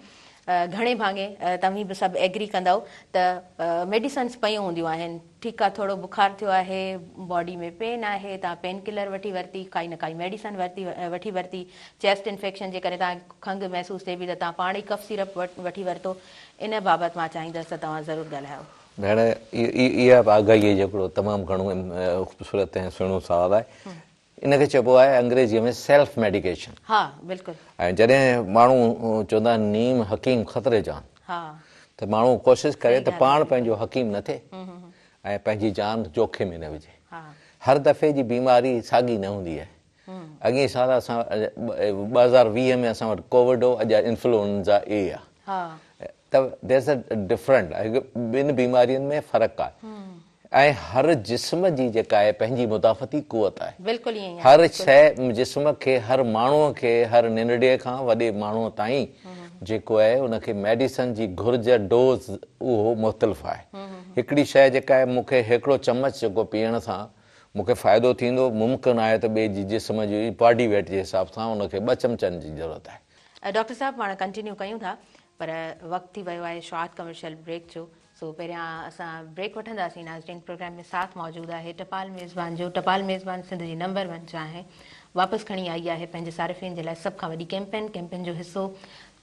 گهڻي ڀاڱي توهين به سڀ ايگري ڪندؤ ته ميڊيسنس پيون هونديون آهن ٺيڪ آ ٿورو بخار ٿيو آهي باڊي ۾ پين آهي توهان پين ڪلر وٺي ورتي ڪائي نه ڪائي ميڊيسن ورتي وٺي ورتي چيسٽ انفيڪشن جي ڪري توهان کي کنگهه محسوس ٿئي پئي ته توهان پاڻ ئي ڪف سيرپ وٺي ورتو ان بابت مان چاهيندس ته توهان ضرور ڳالهايو. ڀيڻ اها به آگاهيء جو هڪڙو تمام گهڻو خوبصورت ۽ سهڻو سوال آهي. ان کي چئبو آهي انگريزيء ۾ سيلف ميڊيڪيشن. ها بلڪل. ۽ جڏهن ماڻهو چوندا آهن نيم حڪيم خطري جان. ها. ته ماڻهو ڪوشش ڪري ته پاڻ پنهنجو حڪيم نه ٿئي ۽ پنهنجي جان جوکي ۾ نه وجهي. هر دفعي جي بيماري ساڳي نه هوندي آهي. اڳئين سال اسان 2020 ۾ اسان وٽ ڪووڊ هو اڄ انفلوئنزا اي آهي. ها. ته دير از ا ڊفرنٽ هڪ ٻن بيمارين ۾ فرق آهي ۽ هر جسم جي جيڪا آهي پنهنجي مدافعتي قوت آهي. بلڪل ائين ئي آهي. هر شيء جسم کي هر ماڻهوء کي هر ننڍڙي کان وڏي ماڻهوء تائين جيڪو آهي ان کي ميڊيسن جي گهرج ڊوز اهو مختلف آهي. هڪڙي شيء جيڪا آهي مون کي هڪڙو چمچ جيڪو پيئڻ سان مون کي فائدو ٿيندو ممڪن آهي ته ٻئي جي جسم جي باڊي ويٽ جي حساب سان ان کي ٻه چمچن جي ضرورت آهي. ڊاڪٽر صاحب پاڻ ڪنٽينيو ڪيون ٿا پر وقت ٿي ويو آهي شارٽ ڪمرشل بريڪ جو سو پهريان اسان بريڪ وٺنداسين ناظرين پروگرام ۾ ساٿ موجود آهي ٽپال ميزبان جو ٽپال ميزبان سنڌ جي نمبر ون چانهه واپس کڻي آئي آهي پنهنجي صارفين جي لاء سڀ کان وڏي ڪيمپين ڪيمپين جو حصو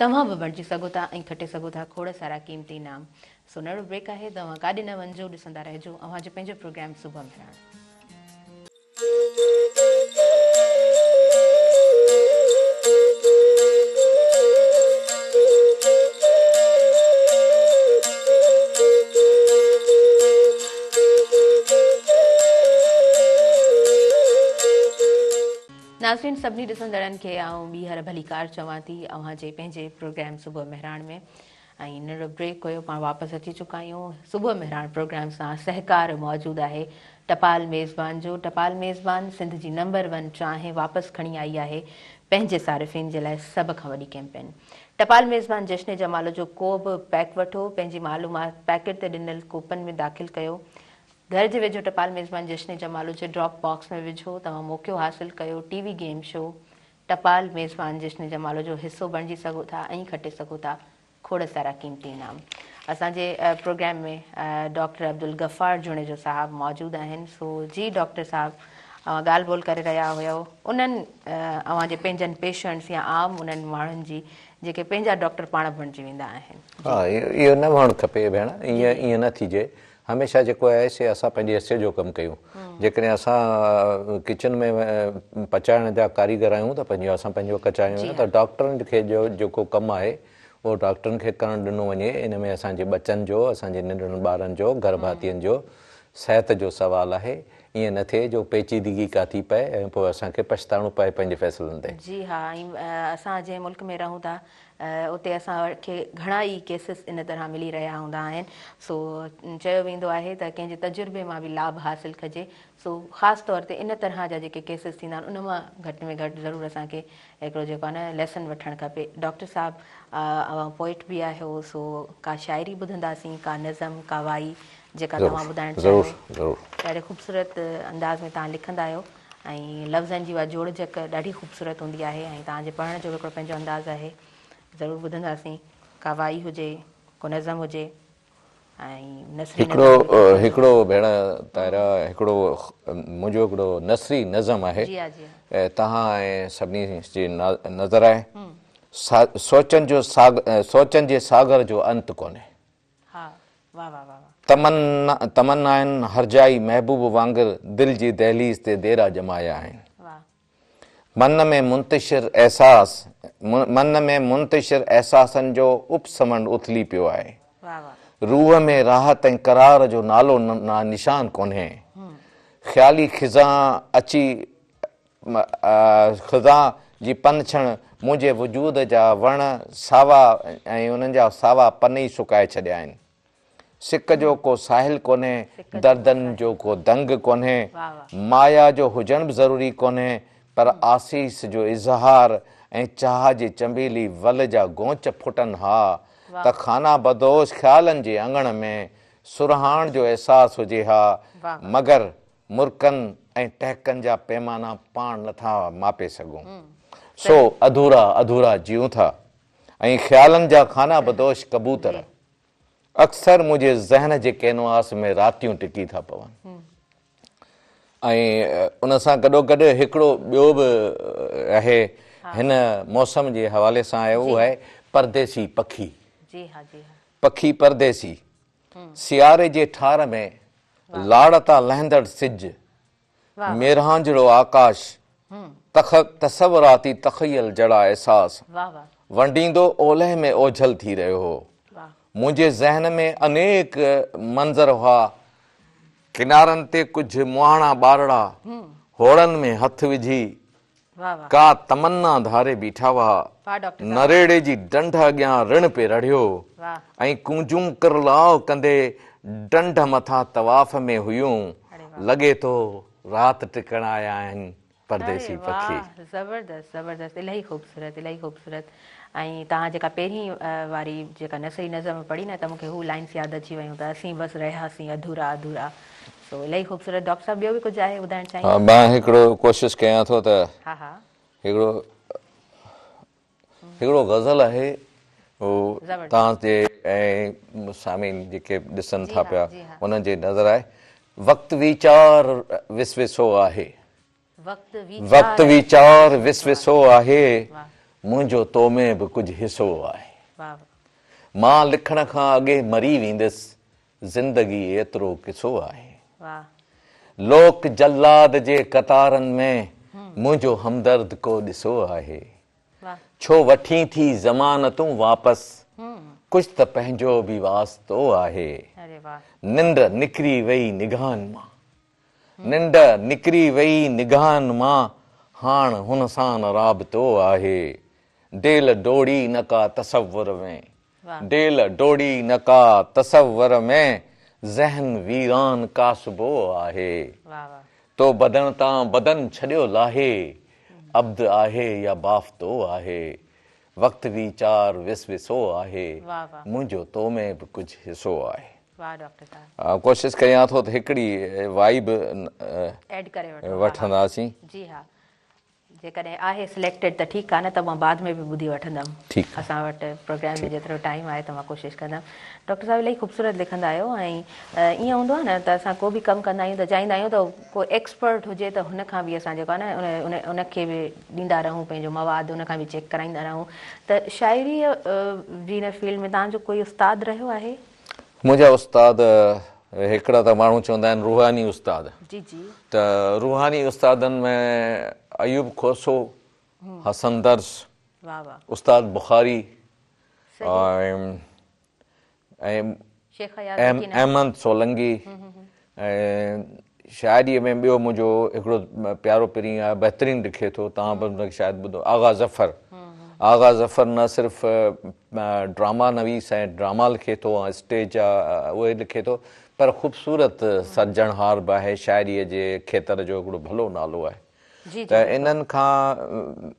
توهان به بڻجي سگهو ٿا ۽ کٽي سگهو ٿا کوڙ سارا قيمتي انعام سو ننڍڙو بريڪ آهي توهان ڪاڏي نه وڃجو ڏسندا رهجو اوهان جو پنهنجو پروگرام صبح مهراڻ. ناظرين سڀني ڏسندڙن کي آئون ٻيهر ڀليڪار چوان ٿي اوهان جي پنهنجي پروگرام صبح مهراڻ ۾. ۽ ننڍڙو بريڪ هيو پاڻ واپس اچي چڪا آهيون صبح مهراڻ پروگرام سان سهڪار موجود آهي ٽپال ميزبان جو ٽپال ميزبان سنڌ جي نمبر ون چانهه واپس کڻي آئي آهي پنهنجي صارفين جي لاء سڀ کان وڏي ڪيمپين ٽپال ميزبان جشن جمالو جو ڪو به پيڪ وٺو پنهنجي معلومات پيڪيٽ تي ڏنل ڪوپن ۾ داخل ڪيو گهر جي ويجهو ٽپال ميزبان جشن جمالو جي ڊراپ باڪس ۾ وجهو توهان موقعو حاصل ڪيو ٽي وي گيم شو ٽپال ميزبان جشن جمالو جو حصو بڻجي سگهو ٿا ۽ کٽي سگهو ٿا کوڙ سارا قيمتي انعام. اسان جي پروگرام ۾ ڊاڪٽر عبدالغفار جوڻيجو صاحب موجود آهن سو جي ڊاڪٽر صاحب اوهان ڳالهه ٻولهه ڪري رهيا هيؤ انهن اوهان جي پنهنجن پيشنٽس يا عام انهن ماڻهن جي جيڪي پنهنجا ڊاڪٽر پاڻ بڻجي ويندا آهن. ها اهو نه هئڻ کپي ڀيڻ ائين نه ٿجي هميشه جيڪو آهي سي اسان پنهنجي حصي جو ڪم ڪيون. جيڪڏهن اسان ڪچن ۾ پچائڻ جا ڪاريگر آهيون ته پنهنجو اسان پنهنجو پچايون ته ڊاڪٽرن کي جو جيڪو ڪم آهي اهو ڊاڪٽرن کي ڪرڻ ڏنو وڃي. ان ۾ اسان جي ٻچن جو، اسان جي ننڍڙن ٻارن جو، گهر ڀاتين جو صحت جو سوال آهي. ائين نه ٿئي جو پيچيدگي ڪا ٿي پئي ۽ پوء اسان کي پڇتائڻو پئي پنهنجي فيصلن تي. جي ها ۽ اسان جنهن ملڪ ۾ رهون ٿا اتي اسان کي گهڻا ئي ڪيسز ان طرح ملي رهيا هوندا آهن سو چيو ويندو آهي ته ڪنهن جي تجربي مان به لاڀ حاصل ڪجي سو خاص طور تي ان طرح جا جيڪي ڪيسز ٿيندا آهن ان مان گهٽ ۾ گهٽ ضرور اسان کي هڪڙو جيڪو آهي نه ليسن وٺڻ کپي ڊاڪٽر صاحب اوهان پوئٽ به آهيو سو ڪا شاعري ٻڌنداسين ڪا نظم ڪا وائي جيڪا توهان ٻڌائڻ چاهيو ڏاڍي خوبصورت انداز ۾ توهان لکندا آهيو ۽ لفظن جي اها جوڙجڪ ڏاڍي خوبصورت هوندي آهي ۽ توهان جي پڙهڻ جو به هڪڙو پنهنجو انداز آهي ضرور ٻڌنداسين ڪا وائي هجي ڪو نظم هجي ۽ نثري نظم به ڪو هجي. هڪڙو ڀيڻ طاهره هڪڙو منهنجو هڪڙو نثري نظم آهي جي ها جي ها. توهان ۽ سڀني جي نظر آهي سوچن جو سوچن جي ساگر جو انت ڪونهي. تمنائن هرجائي محبوب وانگر دل جي دهليز تي ديرا ڄمايا آهن. من ۾ منتشر احساس من ۾ منتشر احساسن جو اپسمنڊ اٿلي پيو آهي. روح ۾ راحت ۽ قرار جو نالو نشان ڪونهي. خيالي خزان اچي خزان جي پن ڇڻ منهنجي وجود جا وڻ ساوا ۽ انهن جا ساوا پن ئي سڪائي ڇڏيا آهن. سڪ جو ڪو ساحل ڪونهي، دردن جو ڪو دنگ ڪونهي، مايا جو هجڻ به ضروري ڪونهي، پر آسيس جو اظهار ۽ چاهه جي چنبيلي ول جا گونچ ڦٽن ها ته خانه بدوش خيالن جي اڱڻ ۾ سرهاڻ جو احساس هجي ها، مگر مرڪن ۽ ٽهڪن جا پيمانا پاڻ نه ٿا ماپي سگهون. سو اڌورا اڌورا جيئون ٿا. ۽ خيالن جا خانه بدوش ڪبوتر اڪثر منهنجي ذهن جي ڪينواس ۾ راتيون ٽڪي ٿا پون. ۽ ان سان گڏوگڏ هڪڙو ٻيو به آهي هن موسم جي حوالي سان آهي اهو آهي پرديسي پکي. پکي پرديسي سياري جي ٺار ۾ لاڙ تان لهندڙ سج ميرهانجهڙو آڪاش، تصوراتي تخيل جهڙا احساس ونڊيندو اولهه ۾ اوجهل ٿي رهيو هو. منهنجي ذهن ۾ انيڪ منظر هئا. ڪنارن تي ڪجهه مهاڻا ٻارڙا هوڙن ۾ هٿ وجهي ڪا تمنا ڌاري بيٺا هئا. نريڙي جي ڍنڍ اڳيان رڻ پئي رڙهيو ۽ ڪونجون ڪرلاء ڪندي ڍنڍ مٿان طواف ۾ هيون. لڳي ٿو رات ٽڪڻ آيا آهن پرديسي پکي. اري واه زبردست زبردست الاهي خوبصورت الاهي خوبصورت ۽ توهان جيڪا پهرين واري جيڪا نثري نظم پڙهي نه ته مونکي هو لائنس ياد اچي ويون ته اسين بس رهياسين اڌورا اڌورا سو الاهي خوبصورت ڊاڪٽر صاحب ٻيو به ڪجهه آهي ٻڌائڻ چاهيندا؟ ها مان هڪڙو ڪوشش ڪيان ٿو ته ها ها هڪڙو هڪڙو غزل آهي اهو توهان جي ۽ سامعين جيڪي ڏسن ٿا پيا انهن جي نظر آهي وقت ويچار وسوسو آهي وقت ويچار وسوسو آهي منهنجو تو ۾ به ڪجهه حصو آهي مان لکڻ کان اڳي مري ويندس زندگي ايترو قصو آهي. لوڪ جلاد جي قطارن ۾ منهنجو همدرد ڪو ڏسو آهي. ڇو وٺين ٿي ضمانتون واپس ڪجهه ته پنهنجو به واسطو آهي. ننڊ نڪري وئي نگاهن مان. ننڊ نڪري وئي نگاهن مان هاڻ هن سان نه رابطو آهي. ڊيل ڊوڙي نه ڪا تصور ۾. ڊيل ڊوڙي نه ڪا تصور ۾، ذهن ويران ڪاسبو آهي. تو بدن تان بدن ڇڏيو لاهي، عبد آهي يا بافتو آهي. وقت ويچار وسوسو آهي، منهنجو تو ۾ به ڪجهه حصو آهي. ڪوشش ڪيان ٿو ته هڪڙي وائي به وٺنداسين. جيڪڏهن آهي سليڪٽيڊ ته ٺيڪ آهي نه ته مان بعد ۾ به ٻڌي وٺندم. ٺيڪ آهي. اسان وٽ پروگرام ۾ جيترو ٽائيم آهي ته مان ڪوشش ڪندم. ڊاڪٽر صاحب الاهي خوبصورت لکندا آهيو ۽ ائين هوندو آهي نه ته اسان ڪو به ڪم ڪندا آهيون ته چاهيندا آهيون ته ڪو ايڪسپرٽ هجي ته هن کان به اسان جيڪو آهي نه ان ان کي به ڏيندا رهون پنهنجو مواد ان کان به چيڪ ڪرائيندا رهون ته شاعريء جي هن فيلڊ ۾ توهان جو ڪوئي استاد رهيو آهي؟ منهنجا استاد هڪڙا ته ماڻهو چوندا آهن روحاني استاد جي جي ته روحاني استادن ۾ ايوب کوسو، حسن درس، واه واه استاد بخاري ۽ شيخ اياز يقيناً. احمد سولنگي ۽ شاعريء ۾ ٻيو منهنجو هڪڙو پيارو پرين آهي بهترين لکي ٿو توهان به ان کي شايد ٻڌو آغا ظفر آغا ظفر نه صرف ڊراما نويس ۽ ڊراما لکي ٿو ۽ اسٽيج جا اهي لکي ٿو پر خوبصورت سرجڻهار به آهي شاعريء جي کيتر جو هڪڙو ڀلو نالو آهي ته انهن کان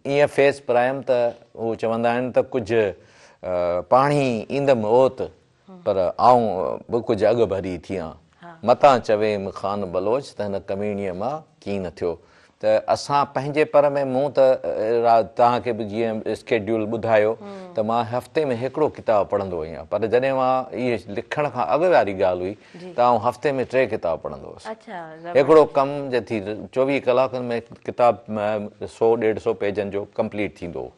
ائين فيض پرايم ته هو چوندا آهن ته ڪجهه پاڻهي ايندم اوت پر آئون به ڪجهه اڳ ڀري ٿيان. متان چويم خان بلوچ ته هن ڪميڻيء مان ڪين ٿيو ته اسان پنهنجي پر ۾ مون ته توهان کي به جيئن اسڪيڊيول ٻڌايو ته مان هفتي ۾ هڪڙو ڪتاب پڙهندو آهيان پر جڏهن مان اهي لکڻ کان اڳ واري ڳالهه هئي ته آئون هفتي ۾ ٽي ڪتاب پڙهندو هوس. هڪڙو ڪم جي ٿي 24 ڪلاڪن ۾ ڪتاب سو ڏيڍ سو پيجن جو ڪمپليٽ ٿيندو هو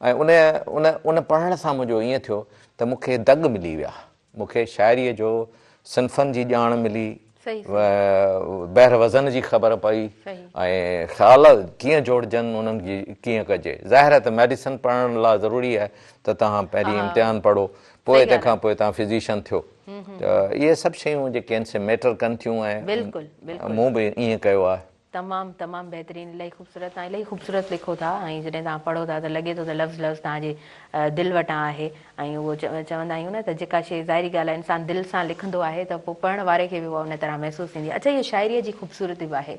۽ ان ان ان پڙهڻ سان منهنجو ائين ٿيو ته مون کي دڳ ملي ويا. مون کي شاعريء جو صنفن جي ڄاڻ ملي، بحر وزن جي خبر پئي ۽ خيال ڪيئن جوڙجن انهن جي ڪيئن ڪجي. ظاهر آهي ته ميڊيسن پڙهڻ لاء ضروري آهي ته توهان پهرين امتحان پڙهو پوء تنهن کان پوء توهان فزيشن ٿيو ته اهي سڀ شيون جيڪي آهن سي ميٽر ڪن ٿيون ۽ مون به ائين ڪيو آهي. تمام تمام بهترين الاهي خوبصورت توهان الاهي خوبصورت لکو ٿا ۽ جڏهن توهان پڙهو ٿا ته لڳي ٿو ته لفظ لفظ توهان جي دل وٽان آهي ۽ اهو چوندا آهيون نه ته جيڪا شيء ظاهري ڳالهه آهي انسان دل سان لکندو آهي ته پوء پڙهڻ واري کي به اها ان طرح محسوس ٿيندي آهي اڇا اها شاعريء جي خوبصورتي به آهي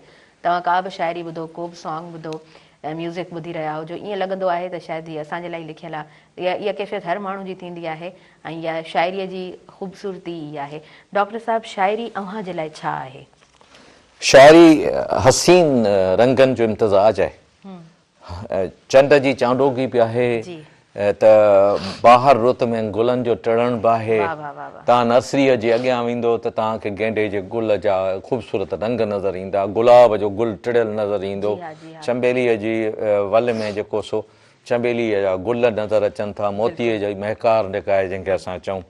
توهان ڪا به شاعري ٻڌو ڪو به سانگ ٻڌو ميوزڪ ٻڌي رهيا هجو ائين لڳندو آهي ته شايد هي اسان جي لاء ئي لکيل آهي اها اها ڪيفيت هر ماڻهو جي ٿيندي آهي ۽ اها شاعريء جي خوبصورتي ئي آهي ڊاڪٽر صاحب شاعري اوهان جي لاء ڇا آهي؟ شاعري حسين رنگن جو امتزاج آهي. چنڊ جي چانڊوڪي به آهي، ته بهار رت ۾ گلن جو ٽڙڻ به آهي. توهان نرسريء جي اڳيان ويندو ته توهان کي گينڊي جي گل جا خوبصورت رنگ نظر ايندا، گلاب جو گل ٽڙيل نظر ايندو، چنبيليء جي ول ۾ جيڪو سو چنبيليء جا گل نظر اچن ٿا، موتيي جي مهڪار جيڪا آهي جنهن کي اسان چئون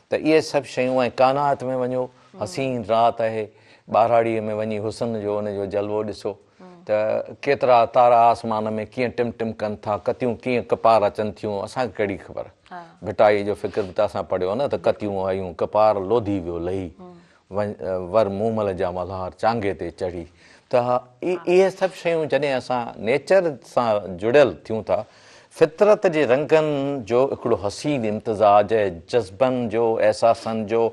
ته اهي سڀ شيون ۽ ڪائنات ۾ وڃو حسين رات آهي، ٻهراڙيء ۾ وڃي حسن جو ان جو جلوو ڏسو. ته ڪيترا تارا آسمان ۾ ڪيئن ٽم ٽم ڪن ٿا، ڪتيون ڪيئن ڪپار اچن ٿيون، اسان کي ڪهڙي خبر. ڀٽائيء جو فڪر به ته اسان پڙهيو نه ته ڪتيون آيون ڪپار لوڌي ويو لهي، ور مومل جا ملهار چانگي تي چڙهي. ته اهي سڀ شيون جڏهن اسان نيچر سان جڙيل ٿيون ٿا، فطرت جي رنگن جو هڪڙو حسين امتزاج، جذبن جو، احساسن جو،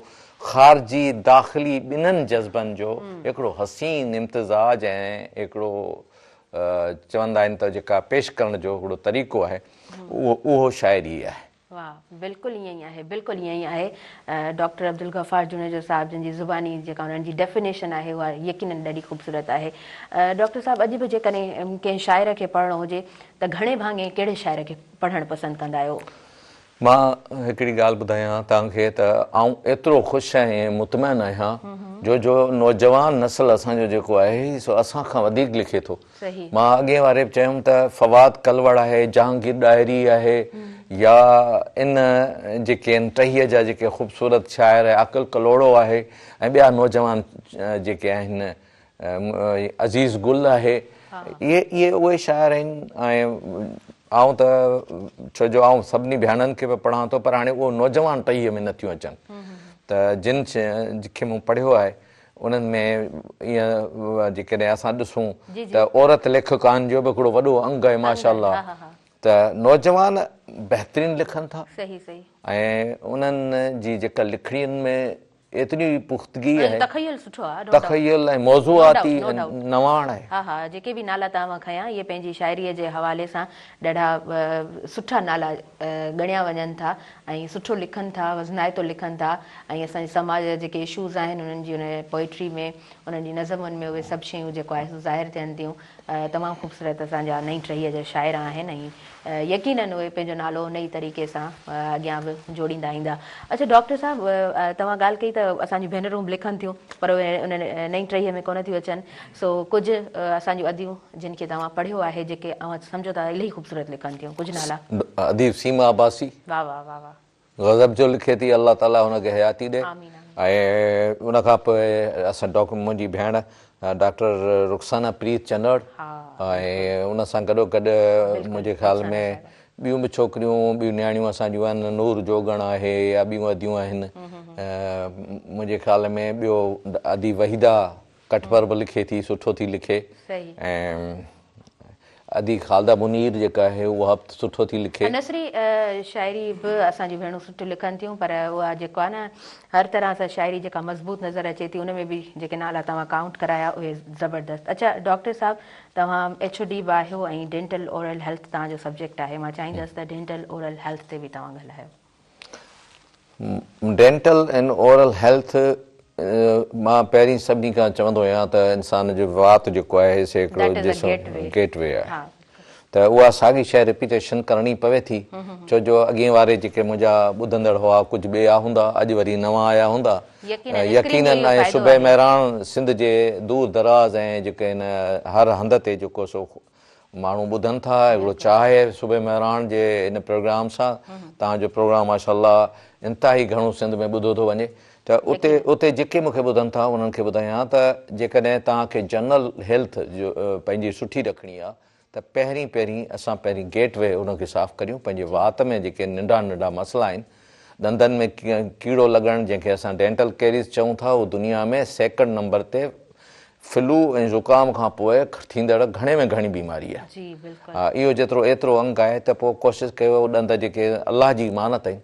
خارجي داخلي ٻنهن جذبن جو هڪڙو حسين امتزاج ۽ هڪڙو چوندا آهن ته جيڪا پيش ڪرڻ جو هڪڙو طريقو آهي اهو شاعري آهي. واھ بلڪل ائين ئي آهي بلڪل ائين ئي آهي ڊاڪٽر عبدالغفار جوڻيجو صاحب جن جي زباني جيڪا انهن جي ڊيفينيشن آهي اها يقينن ڏاڍي خوبصورت آهي ڊاڪٽر صاحب اڄ به جيڪڏهن ڪنهن شاعر کي پڙهڻو هجي ته گهڻي ڀاڱي ڪهڙي شاعر کي پڙهڻ پسند ڪندا آهيو؟ مان هڪڙي ڳالهه ٻڌايان توهان کي ته آئون ايترو خوش ۽ مطمئن آهيان جو جو نوجوان نسل اسان جو جيڪو آهي سو اسان کان وڌيڪ لکي ٿو. مان اڳئين واري به چيم ته فواد ڪلوڙ آهي، جهانگير ڏاهري آهي يا ان جيڪي آهن ٽهيء جا جيڪي خوبصورت شاعر عاقل ڪلهوڙو آهي ۽ ٻيا نوجوان جيڪي آهن عزيز گل آهي اهي اهي اهي شاعر آهن ۽ آئون ته ڇو جو آئون سڀني ڀيڻن کي به پڙهان ٿو پر هاڻي اهو نوجوان ٽهيء ۾ نٿيون اچن ته جن کي مون پڙهيو آهي انهن ۾ ائين جيڪڏهن اسان ڏسون ته عورت ليکڪائن جو به هڪڙو وڏو انگ آهي ماشاء الله ته نوجوان بهترين لکن ٿا ۽ انهن جي جيڪا لکڻين ۾ ايتري پختگي آهي. تخيل سٺو آهي. تخيل ۽ موضوعاتي نواڻ آهي. ها ها جيڪي به نالا توهان کنيا اهي پنهنجي شاعريء جي حوالي سان ڏاڍا سٺا نالا ڳڻيا وڃن ٿا ۽ سٺو لکن ٿا وزنائتو لکن ٿا ۽ اسان جي سماج جا جيڪي اشوز آهن انهن جي ان پوئٽري ۾ انهن جي نظمن ۾ اهي سڀ شيون جيڪو آهي سو ظاهر ٿين ٿيون تمام خوبصورت اسان جا نئين ٽهيء جا شاعر آهن ۽ يقينن اهي پنهنجو نالو ان ئي طريقي سان اڳيان به جوڙيندا ايندا. اڇا ڊاڪٽر صاحب توهان ڳالهه ڪئي ته اسان جون ڀينرون به لکن ٿيون پر اهي ان نئين ٽهيء ۾ ڪونه ٿيون اچن سو ڪجهه اسان جون اديون جن کي توهان پڙهيو آهي جيڪي اوهان سمجهو ٿا الاهي خوبصورت لکن ٿيون ڪجهه نالا. اديب سيما عباسي. واه واه واه واه. غضب جو لکي ٿي الله تعالي هن کي حياتي ڏي ۽ ان کان پوء اسان ڊاڪٽر منهنجي ڀيڻ ڊاڪٽر رخسانه پريت چنڙ ۽ ان سان گڏو گڏ منهنجي خيال ۾ ٻيون به ڇوڪريون ٻيون نياڻيون اسان جون آهن نور جوڳڻ آهي يا ٻيون اديون آهن منهنجي خيال ۾ ٻيو ادي وحيده ڪٽپر به لکي ٿي سٺو ٿي لکي ۽ ادي خالده منير جيڪا آهي اها به سٺو ٿي لکي. نثري شاعري به اسان جون ڀيڻون سٺيون لکن ٿيون پر اها جيڪو آهي نه هر طرح سان شاعري جيڪا مضبوط نظر اچي ٿي ان ۾ به جيڪي نالا توهان ڪائونٽ ڪرايا اهي زبردست اڇا ڊاڪٽر صاحب توهان ايڇ او ڊي به آهيو ۽ ڊينٽل اورل هيلٿ توهان جو سبجيڪٽ آهي مان چاهيندس ته ڊينٽل اورل هيلٿ تي به توهان ڳالهايو. ڊينٽل اينڊ اورل هيلٿ مان پهرين سڀني کان چوندو آهيان ته انسان جو وات جيڪو آهي سي هڪڙو جسم گيٽ وي آهي ته اها ساڳي شيء رپيٽيشن ڪرڻي پوي ٿي ڇو جو اڳئين واري جيڪي منهنجا ٻڌندڙ هئا ڪجهه ٻيا هوندا اڄ وري نوان آيا هوندا يقينن ۽ صبح مهراڻ سنڌ جي دور دراز ۽ جيڪي هن هر هنڌ تي جيڪو سو ماڻهو ٻڌن ٿا هڪڙو چاهه آهي صبح مهراڻ جي ان پروگرام سان توهان جو پروگرام ماشاء الله انتهائي گهڻو سنڌ ۾ ٻڌو ٿو وڃي ته اتي اتي جيڪي مون کي ٻڌن ٿا انهن کي ٻڌايان ته جيڪڏهن توهان کي جنرل هيلٿ جو پنهنجي سٺي رکڻي آهي ته پهرين پهرين اسان پهرين گيٽ وي ان کي صاف ڪريون پنهنجي وات ۾ جيڪي ننڍا ننڍا مسئلا آهن ڏندن ۾ ڪيڙو لڳڻ جنهن کي اسان ڊينٽل ڪيريز چئون ٿا اهو دنيا ۾ سيڪنڊ نمبر تي فلو ۽ زڪام کان پوء ٿيندڙ گهڻي ۾ گهڻي بيماري آهي. جي بلڪل. ها اهو جيترو ايترو انگ آهي ته پوء ڪوشش ڪيو ڏند جيڪي الله جي امانت آهن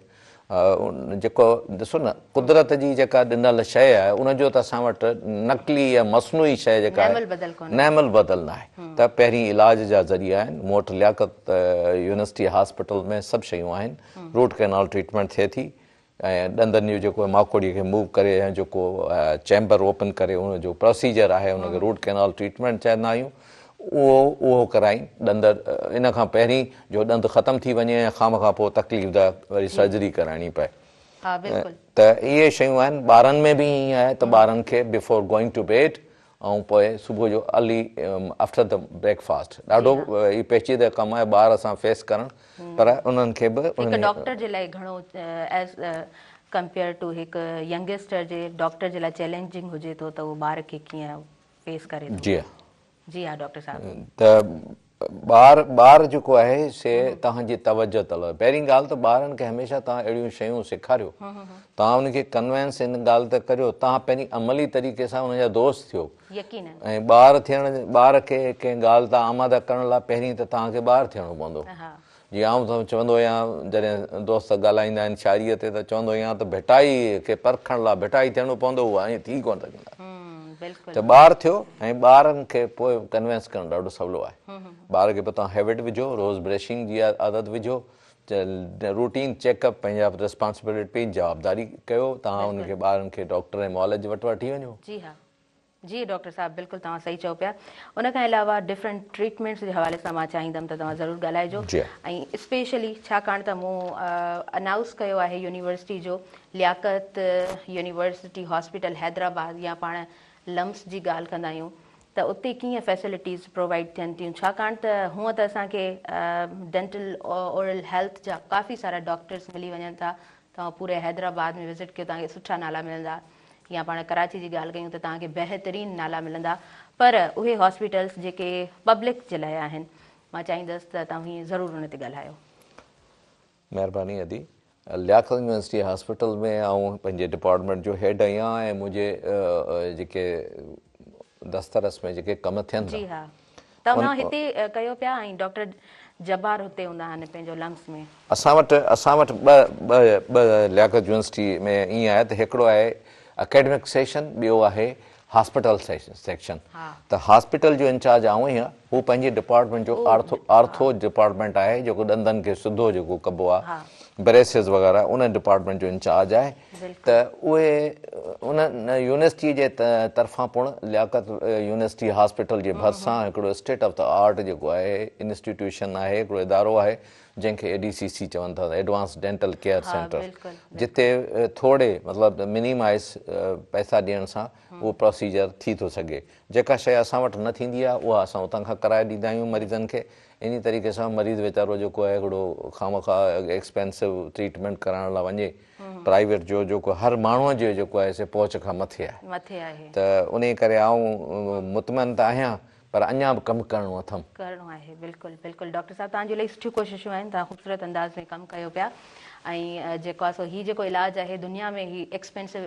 جيڪو ڏسو نه قدرت جي جيڪا ڏنل شيء آهي ان جو ته اسان وٽ نقلي يا مصنوعي شيء جيڪا آهي نعم البدل ناهي ته پهرين علاج جا ذريعا آهن مون وٽ لياقت يونيورسٽي هاسپيٽل ۾ سڀ شيون آهن روٽ ڪينال ٽريٽمينٽ ٿئي ٿي ۽ ڏندن جو جيڪو ماڪوڙي کي موو ڪري ۽ جيڪو چيمبر اوپن ڪري ان جو پروسيجر آهي ان کي روٽ ڪينال ٽريٽمينٽ چوندا آهيون اهو اهو ڪرائين ڏند ان کان پهرين جو ڏند ختم ٿي وڃي ۽ خوامخواه پوء تڪليف ده وري سرجري ڪرائڻي پئي. ها بلڪل. ته اهي شيون آهن ٻارن ۾ به ائين آهي ته ٻارن کي بفور گوئنگ ٽو بيڊ ۽ پوء صبح جو early after the break fast ڏاڍو هي پيچيده ڪم آهي ٻار سان فيس ڪرڻ پر انهن کي به هڪ ڊاڪٽر جي لاء گهڻو ايز ڪمپيئر ٽو هڪ ينگسٽر جي ڊاڪٽر جي لاء چئلينجنگ هجي ٿو ته اهو ٻار کي ڪيئن فيس ڪري ٿو. جي ها. جي ها ڊاڪٽر صاحب. ته ٻار ٻار جيڪو آهي سي توهان جي توجه طلب پهرين ڳالهه ته ٻارن کي هميشه توهان اهڙيون شيون سيکاريو توهان ان کي ڪنوينس ان ڳالهه تي ڪريو توهان پهرين عملي طريقي سان انهن جا دوست ٿيو يقينن ۽ ٻار ٿيڻ ٻار کي ڪنهن ڳالهه تان آماده ڪرڻ لاء پهرين ته توهان کي ٻار ٿيڻو پوندو جيئن آئون ته چوندو آهيان جڏهن دوست ڳالهائيندا آهن شاعريء تي ته چوندو آهيان ته ڀٽائي کي پرکڻ لاء ڀٽائي ٿيڻو پوندو اهو ائين ٿي ڪونه سگهندا ته ٻار ٿيو ۽ ٻارن کي پوء ڪنوينس ڪرڻ ڏاڍو سولو آهي ٻار کي پوء توهان هيبٽ وجهو روز برشنگ جي عادت وجهو روٽين چيڪ اپ پنهنجا ريسپانسبلٽي جوابداري ڪيو توهان ان کي ٻارن کي ڊاڪٽر ۽ معالج وٽ وٺي وڃو. جي ها جي ڊاڪٽر صاحب بلڪل توهان صحيح چئو پيا ان کان علاوه ڊفرنٽ ٽريٽمينٽس جي حوالي سان مان چاهيندم ته توهان ضرور ڳالهائجو ۽ اسپيشلي ڇاڪاڻ ته مون انائوس ڪيو آهي يونيورسٽي جو لياقت يونيورسٽي هاسپيٽل حيدرآباد يا پاڻ لمس جي ڳالهه ڪندا آهيون ته اتي ڪيئن فيسلٽيز پرووائيڊ ٿين ٿيون ڇاڪاڻ ته هونء ته اسان کي ڊينٽل اورل هيلٿ جا ڪافي سارا ڊاڪٽرس ملي وڃن ٿا توهان پوري حيدرآباد ۾ وزٽ ڪيو توهان کي سٺا نالا ملندا يا پاڻ ڪراچي جي ڳالهه ڪيون ته توهان کي بهترين نالا ملندا پر اهي هاسپيٽلس جيڪي پبلڪ جي لاء آهن مان چاهيندس ته توهين ضرور ان تي ڳالهايو. مهرباني ادي. لياقت يونيورسٽي هاسپيٽل ۾ آئون پنهنجي ڊپارٽمينٽ جو هيڊ آهيان ۽ منهنجي جيڪي دسترس ۾ جيڪي ڪم ٿين ٿا. جي ها توهان هتي ڪيو پيا ۽ ڊاڪٽر جبار هتي هوندا آهن پنهنجو لمس ۾. اسان وٽ اسان وٽ ٻه ٻه ٻه لياقت يونيورسٽي ۾ ائين آهي ته هڪڙو آهي اڪيڊمڪ سيشن ٻيو آهي هاسپيٽل سيڪشن ته هاسپيٽل جو انچارج آئون آهيان هو پنهنجي ڊپارٽمينٽ جو آرٿو آرٿو ڊپارٽمينٽ آهي جيڪو ڏندن کي سڌو جيڪو ڪبو آهي بريسز وغيره ان ڊپارٽمينٽ جو انچارج آهي ته اهي ان يونيورسٽي جي طرفان پڻ لياقت يونيورسٽي هاسپيٽل جي ڀرسان هڪڙو اسٽيٽ آف the art جيڪو آهي انسٽيٽيوشن آهي هڪڙو ادارو آهي جنهن کي اي ڊي سي سي چون ٿا ايڊوانس ڊينٽل ڪيئر سينٽر جتي ٿوري مطلب منيمائز پئسا ڏيڻ سان اهو پروسيجر ٿي ٿو سگهي جيڪا شيء اسان وٽ نه ٿيندي آهي اها اسان اتان کان ڪرائي ڏيندا آهيون مريضن کي انهي طريقي سان مريض ويچارو جيڪو آهي هڪڙو خوامخواه ايڪسپينسو ٽريٽمينٽ ڪرائڻ لاء وڃي پرائيويٽ جو جيڪو هر ماڻهوء جي جيڪو آهي سي پهچ کان مٿي آهي مٿي آهي ته انهي ڪري آئون مطمئن ته آهيان پر اڃا به ڪم ڪرڻو اٿم. ڪرڻو آهي بلڪل بلڪل ڊاڪٽر صاحب توهان جون الاهي سٺيون ڪوششون آهن توهان خوبصورت انداز ۾ ڪم ڪيو پيا ۽ جيڪو آهي سو هي جيڪو علاج آهي دنيا ۾ هي ايڪسپينسو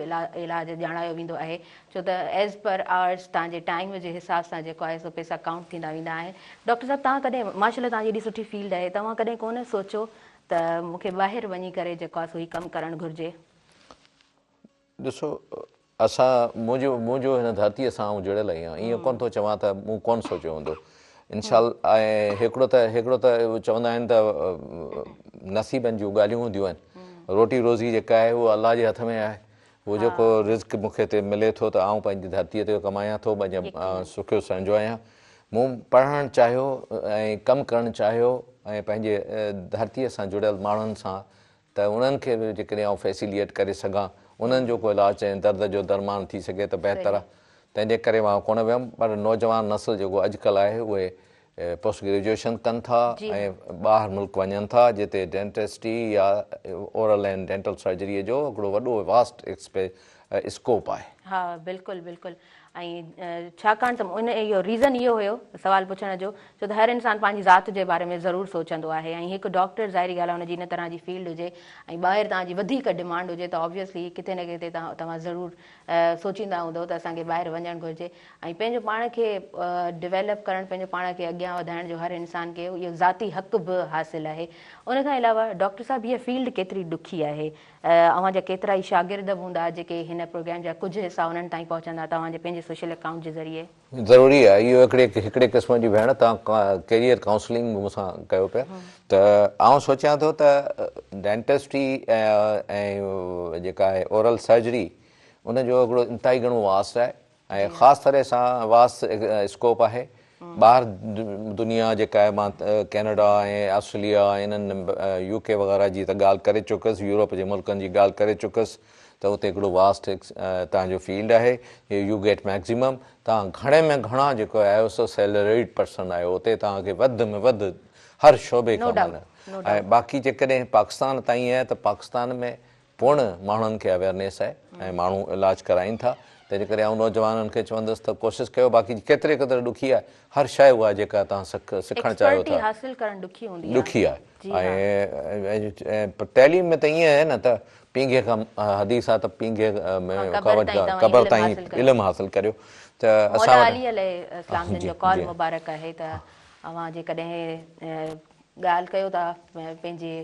علاج ڄاڻايو ويندو آهي ڇو ته ايز پر آورس توهان جي ٽائيم جي حساب سان جيڪو آهي سو پئسا ڪائونٽ ٿيندا ويندا آهن. ڊاڪٽر صاحب توهان ڪڏهن ماشاء الله توهان جي ايڏي سٺي فيلڊ آهي توهان ڪڏهن ڪونه سوچيو ته مون کي ٻاهر وڃي ڪري جيڪو آهي سو هي ڪم ڪرڻ گهرجي. ڏسو اسان منهنجو منهنجو هن ڌرتيء سان آئون جڙيل آهيان ائين ڪونه ٿو چوان ته مون ڪونه سوچيو هوندو انشاء الله ۽ هڪڙو ته هڪڙو ته چوندا آهن ته نصيبن جون ڳالهيون هونديون آهن روٽي روزي جيڪا آهي اها الله جي هٿ ۾ آهي هو جيڪو رزق مون کي هتي ملي ٿو ته آئون پنهنجي ڌرتيء تي ڪمايان ٿو، پنهنجا سکيو سهنجو آهيان. مون پڙهڻ چاهيو ۽ ڪم ڪرڻ چاهيو ۽ پنهنجي ڌرتيء سان جڙيل ماڻهن سان ته انهن کي به جيڪڏهن آئون فيسيليٽ ڪري سگهان، انهن جو ڪو علاج ۽ درد جو درمان ٿي سگهي ته بهتر آهي. تنهن جي ڪري مان ڪونه ويم پر نوجوان نسل جيڪو اڄڪلهه آهي اهي پوسٽ گريجوئيشن ڪن ٿا ۽ ٻاهر ملڪ وڃن ٿا جتي ڊينٽسٽري يا اورل اينڊ ڊينٽل سرجري جو هڪڙو وڏو واسٽ اسڪوپ آهي. ها بلڪل بلڪل ۽ ڇاڪاڻ ته ان اهو ريزن اهو هيو سوال پڇڻ جو ڇو ته هر انسان پنهنجي ذات جي باري ۾ ضرور سوچندو آهي ۽ هڪ ڊاڪٽر ظاهري ڳالهه آهي ان جي ان طرح جي فيلڊ هجي ۽ ٻاهر توهان جي وڌيڪ ڊمانڊ هجي ته آبويسلي ڪٿي نه ڪٿي توهان ضرور سوچيندا هوندؤ ته اسان کي ٻاهر وڃڻ گهرجي ۽ پنهنجو پاڻ کي ڊويلپ ڪرڻ پنهنجو پاڻ کي اڳيان وڌائڻ جو هر انسان کي اهو ذاتي حق به حاصل آهي ان کان علاوه ڊاڪٽر صاحب هيء فيلڊ ڪيتري ڏکي آهي اوهان جا ڪيترا ئي شاگرد به هوندا جيڪي هن پروگرام جا ڪجهه حصا انهن تائين پهچندا توهان جي پنهنجي سوشل اڪائونٽ جي ذريعي. ضروري آهي اهو هڪڙي هڪڙي قسم جي ڀيڻ توهان ڪيريئر ڪائونسلنگ به مون سان ڪيو پيا ته آئون سوچيان ٿو ته ڊينٽسٽري ۽ جيڪا آهي اورل سرجري ان جو هڪڙو انتهائي گهڻو واسٽ آهي ۽ خاص طرح سان واسٽ اسڪوپ آهي. ٻاهر دنيا جيڪا آهي مان ڪينيڊا ۽ آسٽريليا ۽ انهن يو ڪي وغيره جي ته ڳالهه ڪري چڪس يورپ جي ملڪن جي ڳالهه ڪري چڪس ته اتي هڪڙو واسٽ توهان جو فيلڊ آهي you get maximum توهان گهڻي ۾ گهڻا جيڪو آهيو سو سيلريڊ پرسن آهيو اتي توهان کي وڌ ۾ وڌ هر شعبي کان معنيٰ ۽ باقي جيڪڏهن پاڪستان تائين آهي ته پاڪستان ۾ پڻ ماڻهن کي اويئرنيس آهي ۽ ماڻهو علاج ڪرائين ٿا تنهنجي ڪري آئون نوجوانن کي چوندس ته ڪوشش ڪيو باقي ڪيتري قدر ڏکي آهي هر شيء اها جيڪا توهان سکڻ چاهيو ٿا حاصل ڪرڻ ڏکي هوندي آهي ڏکي آهي ۽ تعليم ۾ ته ائين آهي نه ته پينگهي کان حديث آهي ته پينگهي ۾ قبر تائين علم حاصل ڪريو ته اسان مولا علي عليه السلام جن جو قول مبارڪ آهي ته اوهان جيڪڏهن ڳالهه ڪيو ٿا پنهنجي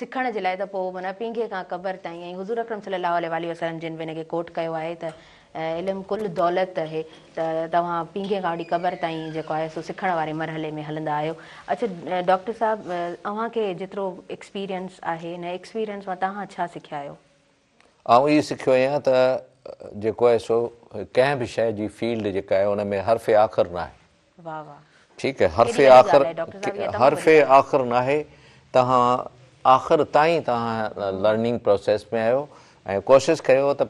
سکڻ جي لاء ته پوء معنيٰ پينگهي کان قبر تائين ۽ حضور اڪرم صلي الله عليه واٰله وسلم جن به ان کي ڪوٽ ڪيو آهي ته علم ڪل دولت آهي ته توهان پينگهي کان وٺي قبر تائين جيڪو آهي سو سکڻ واري مرحلي ۾ هلندا آهيو. اڇا ڊاڪٽر صاحب اوهان کي جيترو ايڪسپيرينس آهي ان ايڪسپيرينس مان توهان ڇا سکيا آهيو؟ آئون اهو سکيو آهيان ته جيڪو آهي سو ڪنهن به شيء جي فيلڊ جيڪا آهي ان ۾ حرف آخر ناهي. واه واه. ٺيڪ آهي حرف آخر حرف آخر ناهي توهان آخر تائين توهان لرننگ پروسيس ۾ آهيو ۽ ڪوشش ڪيو ته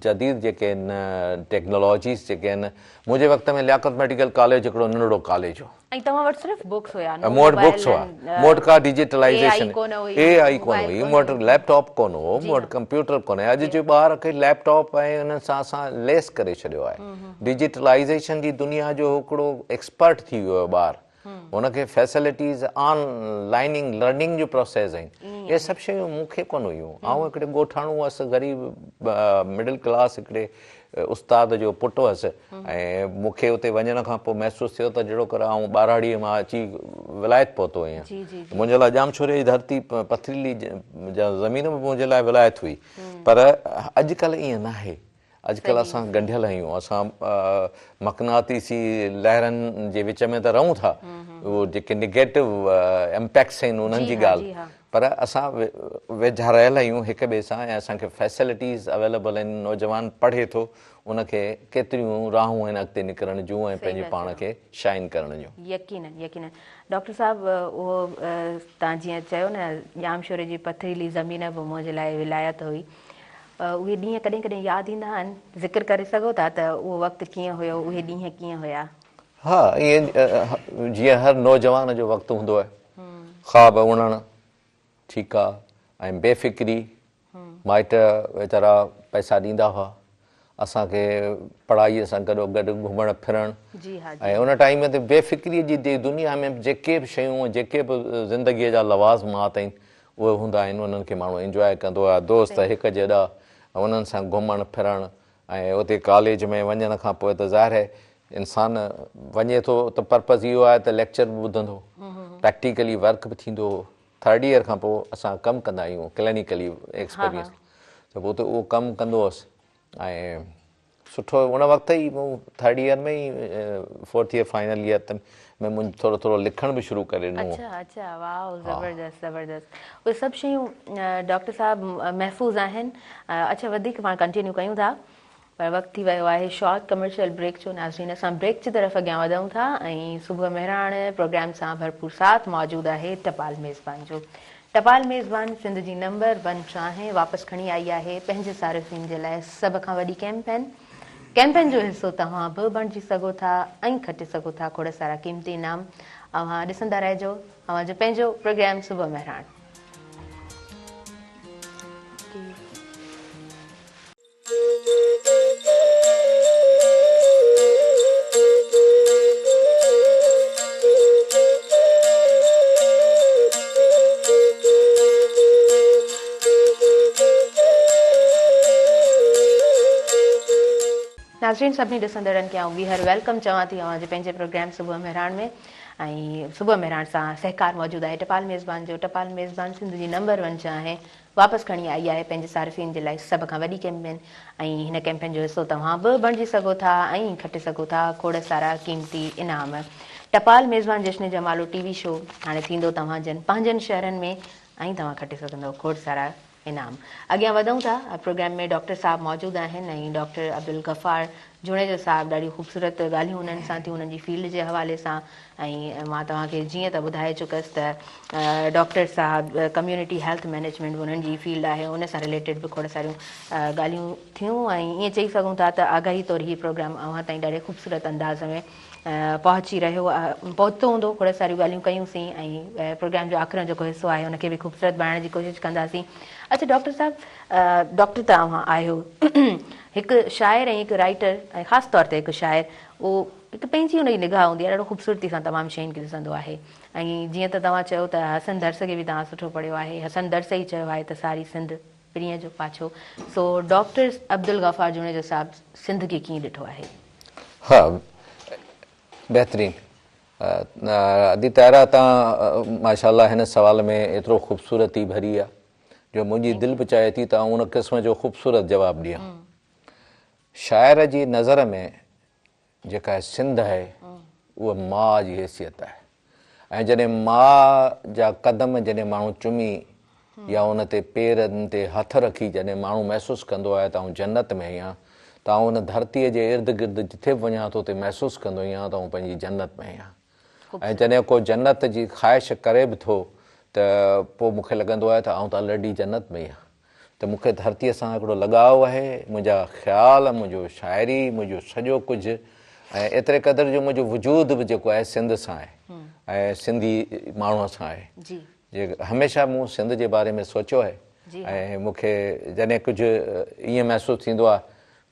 جديد جيڪي آهن ٽيڪنالاجيز جيڪي آهن منهنجي وقت ۾ لياقت ميڊيڪل ڪاليج هڪڙو ننڍڙو ڪاليج هو. ۽ توهان وٽ صرف بڪس هيا نو مون وٽ بڪس هئا مون وٽ ڪا ڊجيٽلائيزيشن اي آئي ڪونه هئي مون وٽ ليپ ٽاپ ڪونه هو مون وٽ ڪمپيوٽر ڪونه اڄ جي ٻار کي ليپ ٽاپ ۽ انهن سان اسان ليس ڪري ڇڏيو آهي ڊجيٽلائيزيشن جي دنيا جو هڪڙو ايڪسپرٽ ٿي ويو آهي ٻار هن کي فيسلٽيز آن لائننگ لرننگ جو پروسيس آهن اهي سڀ شيون مون کي ڪونه هيون آئون هڪڙي ڳوٺاڻو هئس غريب مڊل ڪلاس هڪڙي استاد جو پٽ هئس ۽ مون کي اتي وڃڻ کان پوء محسوس ٿيو ته جهڙوڪر آئون ٻهراڙيء مان اچي ولايت پهتو آهيان. منهنجي لاء ڄامشوري جي ڌرتي پٿريلي زمين به منهنجي لاء ولايت هئي. پر اڄڪلهه ائين ناهي. اڄڪلهه اسان ڳنڍيل آهيون. اسان مقناطيسي لهرن جي وچ ۾ ته رهون ٿا. اهو جيڪي نگيٽو امپيڪٽس آهن انهن جي ڳالهه پر اسان ويجها رهيل آهيون هڪ ٻئي سان ۽ اسان کي فيسلٽيز اويليبل آهن. نوجوان پڙهي ٿو ان کي ڪيتريون راهون آهن اڳتي نڪرڻ جون ۽ پنهنجي پاڻ کي شائن ڪرڻ جون. يقينن يقينن ڊاڪٽر صاحب اهو توهان جيئن چيو نه ڄامشوري جي پٿريلي زمين به منهنجي لاء ولايت هئي اهي ڏينهن ڪڏهن ڪڏهن ياد ايندا آهن ذڪر ڪري سگهو ٿا ته اهو وقت ڪيئن هيو اهي ڏينهن ڪيئن هيا. ها ائين جيئن هر نوجوان جو وقت هوندو آهي خواب اڻڻ ٺيڪ آ ۽ بي فڪري مائٽ ويچارا پئسا ڏيندا هئا اسان کي پڙهائي سان گڏو گڏ گهمڻ ڦرڻ ۽ ان ٽائيم تي بي فڪري جي دنيا ۾ جيڪي به شيون جيڪي به زندگي جا لوازمات آهن اهي هوندا آهن انهن کي ماڻهو انجواء ڪندو آهي دوست هڪ جيڏا انهن سان گهمڻ ڦرڻ ۽ اتي ڪاليج ۾ وڃڻ کان پوء ته ظاهر آهي انسان وڃي ٿو ته پرپز اهو آهي ته ليڪچر به ٻڌندو پريڪٽيڪلي ورڪ به ٿيندو هو ٿرڊ ايئر کان پوء اسان ڪم ڪندا آهيون ڪلينيڪلي ايڪسپيرينس ته پوء اتي اهو ڪم ڪندو هوس ۽ سٺو ان وقت ئي مون ٿرڊ ايئر ۾ ئي فورٿ ايئر فائنل ايئر ته ۾ مون ٿورو ٿورو لکڻ به شروع ڪري ڏنو اڇا اڇا واو زبردست زبردست اهي سڀ شيون ڊاڪٽر صاحب محفوظ آهن اڇا وڌيڪ پاڻ ڪنٽينيو ڪيون ٿا پر وقت ٿي ويو آهي شارٽ ڪمرشل بريڪ جو ناظرين اسان بريڪ جي طرف اڳيان وڌون ٿا ۽ صبح مهراڻ پروگرام سان ڀرپور ساٿ موجود آهي ٽپال ميزبان جو ٽپال ميزبان سنڌ جي نمبر ون چانهه واپس کڻي آئي آهي پنهنجي صارفين جي لاء سڀ کان وڏي ڪيمپين ڪيمپين جو حصو توهان به بڻجي سگهو ٿا ۽ کٽي سگهو ٿا کوڙ سارا قيمتي انعام اوهان ڏسندا رهجو اوهان جو پنهنجو پروگرام صبح مهراڻ. ناظرين سڀني ڏسندڙن کي آئون ٻيهر welcome چوان ٿي اوهان جي پنهنجي پروگرام صبح مهراڻ ۾ ۽ صبح مهراڻ سان سهڪار موجود آهي ٽپال ميزبان جو ٽپال ميزبان سنڌ جي نمبر ون چانهه واپس کڻي آئي آهي پنهنجي صارفين جي لاء سڀ کان وڏي ڪيمپين ۽ هن ڪيمپين جو حصو توهان به بڻجي سگهو ٿا ۽ کٽي سگهو ٿا کوڙ سارا قيمتي انعام. ٽپال ميزبان جشن جمالو ٽي وي شو هاڻي ٿيندو توهان جن پنهنجن شهرن ۾ ۽ توهان کٽي سگهندؤ کوڙ سارا انعام. اڳيان وڌون ٿا پروگرام ۾ ڊاڪٽر صاحب موجود آهن ۽ ڊاڪٽر عبدالغفار جوڻيجو صاحب ڏاڍيون خوبصورت ڳالهيون انهن سان ٿيون انهن جي فيلڊ جي حوالي سان ۽ مان توهان کي جيئن ته ٻڌائي چڪس ته ڊاڪٽر صاحب ڪميونٽي هيلٿ مئنيجمينٽ به انهن جي فيلڊ آهي ان سان رليٽيڊ به کوڙ ساريون ڳالهيون ٿيون ۽ ائين چئي سگهون ٿا ته آگاهي طور هي پروگرام اوهان تائين ڏاڍي خوبصورت انداز ۾ پهچي رهيو پهتو هوندو کوڙ ساريون ڳالهيون ڪيون سين ۽ پروگرام جو آخريون جيڪو حصو آهي ان کي به خوبصورت بڻائڻ جي ڪوشش ڪنداسين اڇا ڊاڪٽر صاحب ڊاڪٽر ته اوهان آهيو هڪ شاعر ۽ هڪ رائيٽر ۽ خاص طور تي هڪ شاعر اهو هڪ پنهنجي ان جي نگاهه هوندي آهي ڏاڍو خوبصورتي سان تمام شين کي ڏسندو آهي ۽ جيئن ته توهان چيو ته حسن درس کي به توهان سٺو پڙهيو آهي حسن درس ئي چيو آهي ته ساري سنڌ پرينء جو پاڇو سو ڊاڪٽر عبدالغفار جوڻيجو صاحب سنڌ کي ڪيئن ڏٺو آهي؟ ها بهترين ادي طاهره توهان ماشاء الله هن سوال ۾ ايترو خوبصورتي ڀري آ جو منهنجي دل به چاهي ٿي ته آئون ان قسم جو خوبصورت جواب ڏيان شاعر جي نظر ۾ جيڪا سنڌ آهي اها ماء جي حيثيت آهي ۽ جڏهن ماء جا قدم جڏهن ماڻهو چمي يا ان تي پيرن تي هٿ رکي جڏهن ماڻهو محسوس ڪندو آهي ته آئون جنت ۾ آهيان ته آئون ان ڌرتيء جي ارد گرد جٿي به وڃان ٿو اتي محسوس ڪندو آهيان ته آئون پنهنجي جنت ۾ آهيان ۽ جڏهن ڪو جنت جي خواهش ڪري به ٿو ته پوء مون کي لڳندو آهي ته آئون ته الريڊي جنت ۾ آهيان ته مون کي ڌرتيء سان هڪڙو لڳاء آهي، منهنجا خيال، منهنجو شاعري، منهنجو سڄو ڪجهه ۽ ايتري قدر جو منهنجو وجود به جيڪو آهي سنڌ سان آهي ۽ سنڌي ماڻهوء سان آهي. جي هميشه مون سنڌ جي باري ۾ سوچيو آهي ۽ مون کي جڏهن ڪجهه ائين محسوس ٿيندو آهي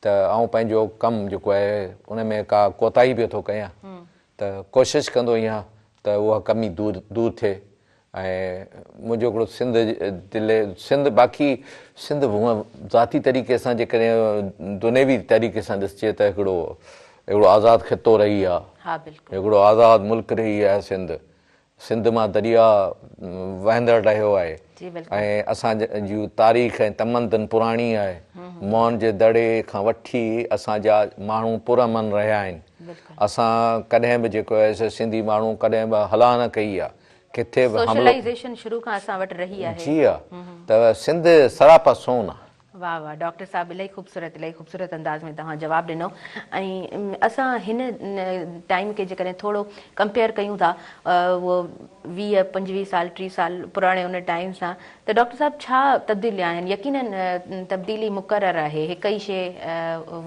ته آئون پنهنجو ڪم جيڪو آهي ان ۾ ڪا ڪوتاهي پيو ٿو ڪيان ته ڪوشش ڪندو آهيان ته اها ڪمي دور دور ٿئي ۽ منهنجو هڪڙو سنڌ دل سنڌ باقي سنڌ هونء ذاتي طريقي سان جيڪڏهن دنيوي طريقي سان ڏسجي ته هڪڙو هڪڙو آزاد خطو رهي آ هڪڙو آزاد ملڪ رهي آهي سنڌ سنڌ مان درياء وهندڙ رهيو آهي ۽ اسان جي تاريخ ۽ تمدن پراڻي آهي موهن جي دڙي کان وٺي اسان جا ماڻهو پرامن رهيا آهن اسان ڪڏهن به جيڪو آهي سو سنڌي ماڻهو ڪڏهن به هلان نه ڪئي آهي ڪٿي به حملو. سوشلائيزيشن شروع کان اسان وٽ رهي آهي. جي ها ته سنڌ سراپا سون آ. واه واه ڊاڪٽر صاحب الاهي خوبصورت الاهي خوبصورت انداز ۾ توهان جواب ڏنو ۽ اسان هن ٽائيم کي جيڪڏهن ٿورو ڪمپيئر ڪيون ٿا اهو 20 25 سال 30 سال پراڻي ان ٽائيم سان ته ڊاڪٽر صاحب ڇا تبديليون آهن يقينن تبديلي مقرر آهي هڪ ئي شيء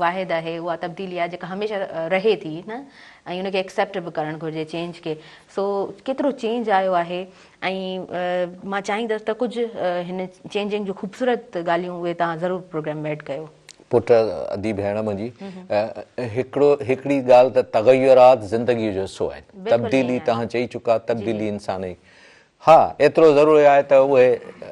واحد آهي اها تبديلي آهي جيڪا هميشه رهي ٿي نه ۽ ان کي ايڪسيپٽ به ڪرڻ گهرجي چينج کي سو ڪيترو چينج آيو آهي ۽ مان چاهيندس ته ڪجهه هن چينجنگ جون خوبصورت ڳالهيون اهي توهان ضرور پروگرام ۾ ايڊ ڪيو. پٽ ادي ڀيڻ منهنجي هڪڙو هڪڙي ڳالهه ته تغيرات زندگي جو حصو آهن تبديلي توهان چئي چڪا تبديلي انسان جي ها ايترو ضرور آهي ته اهي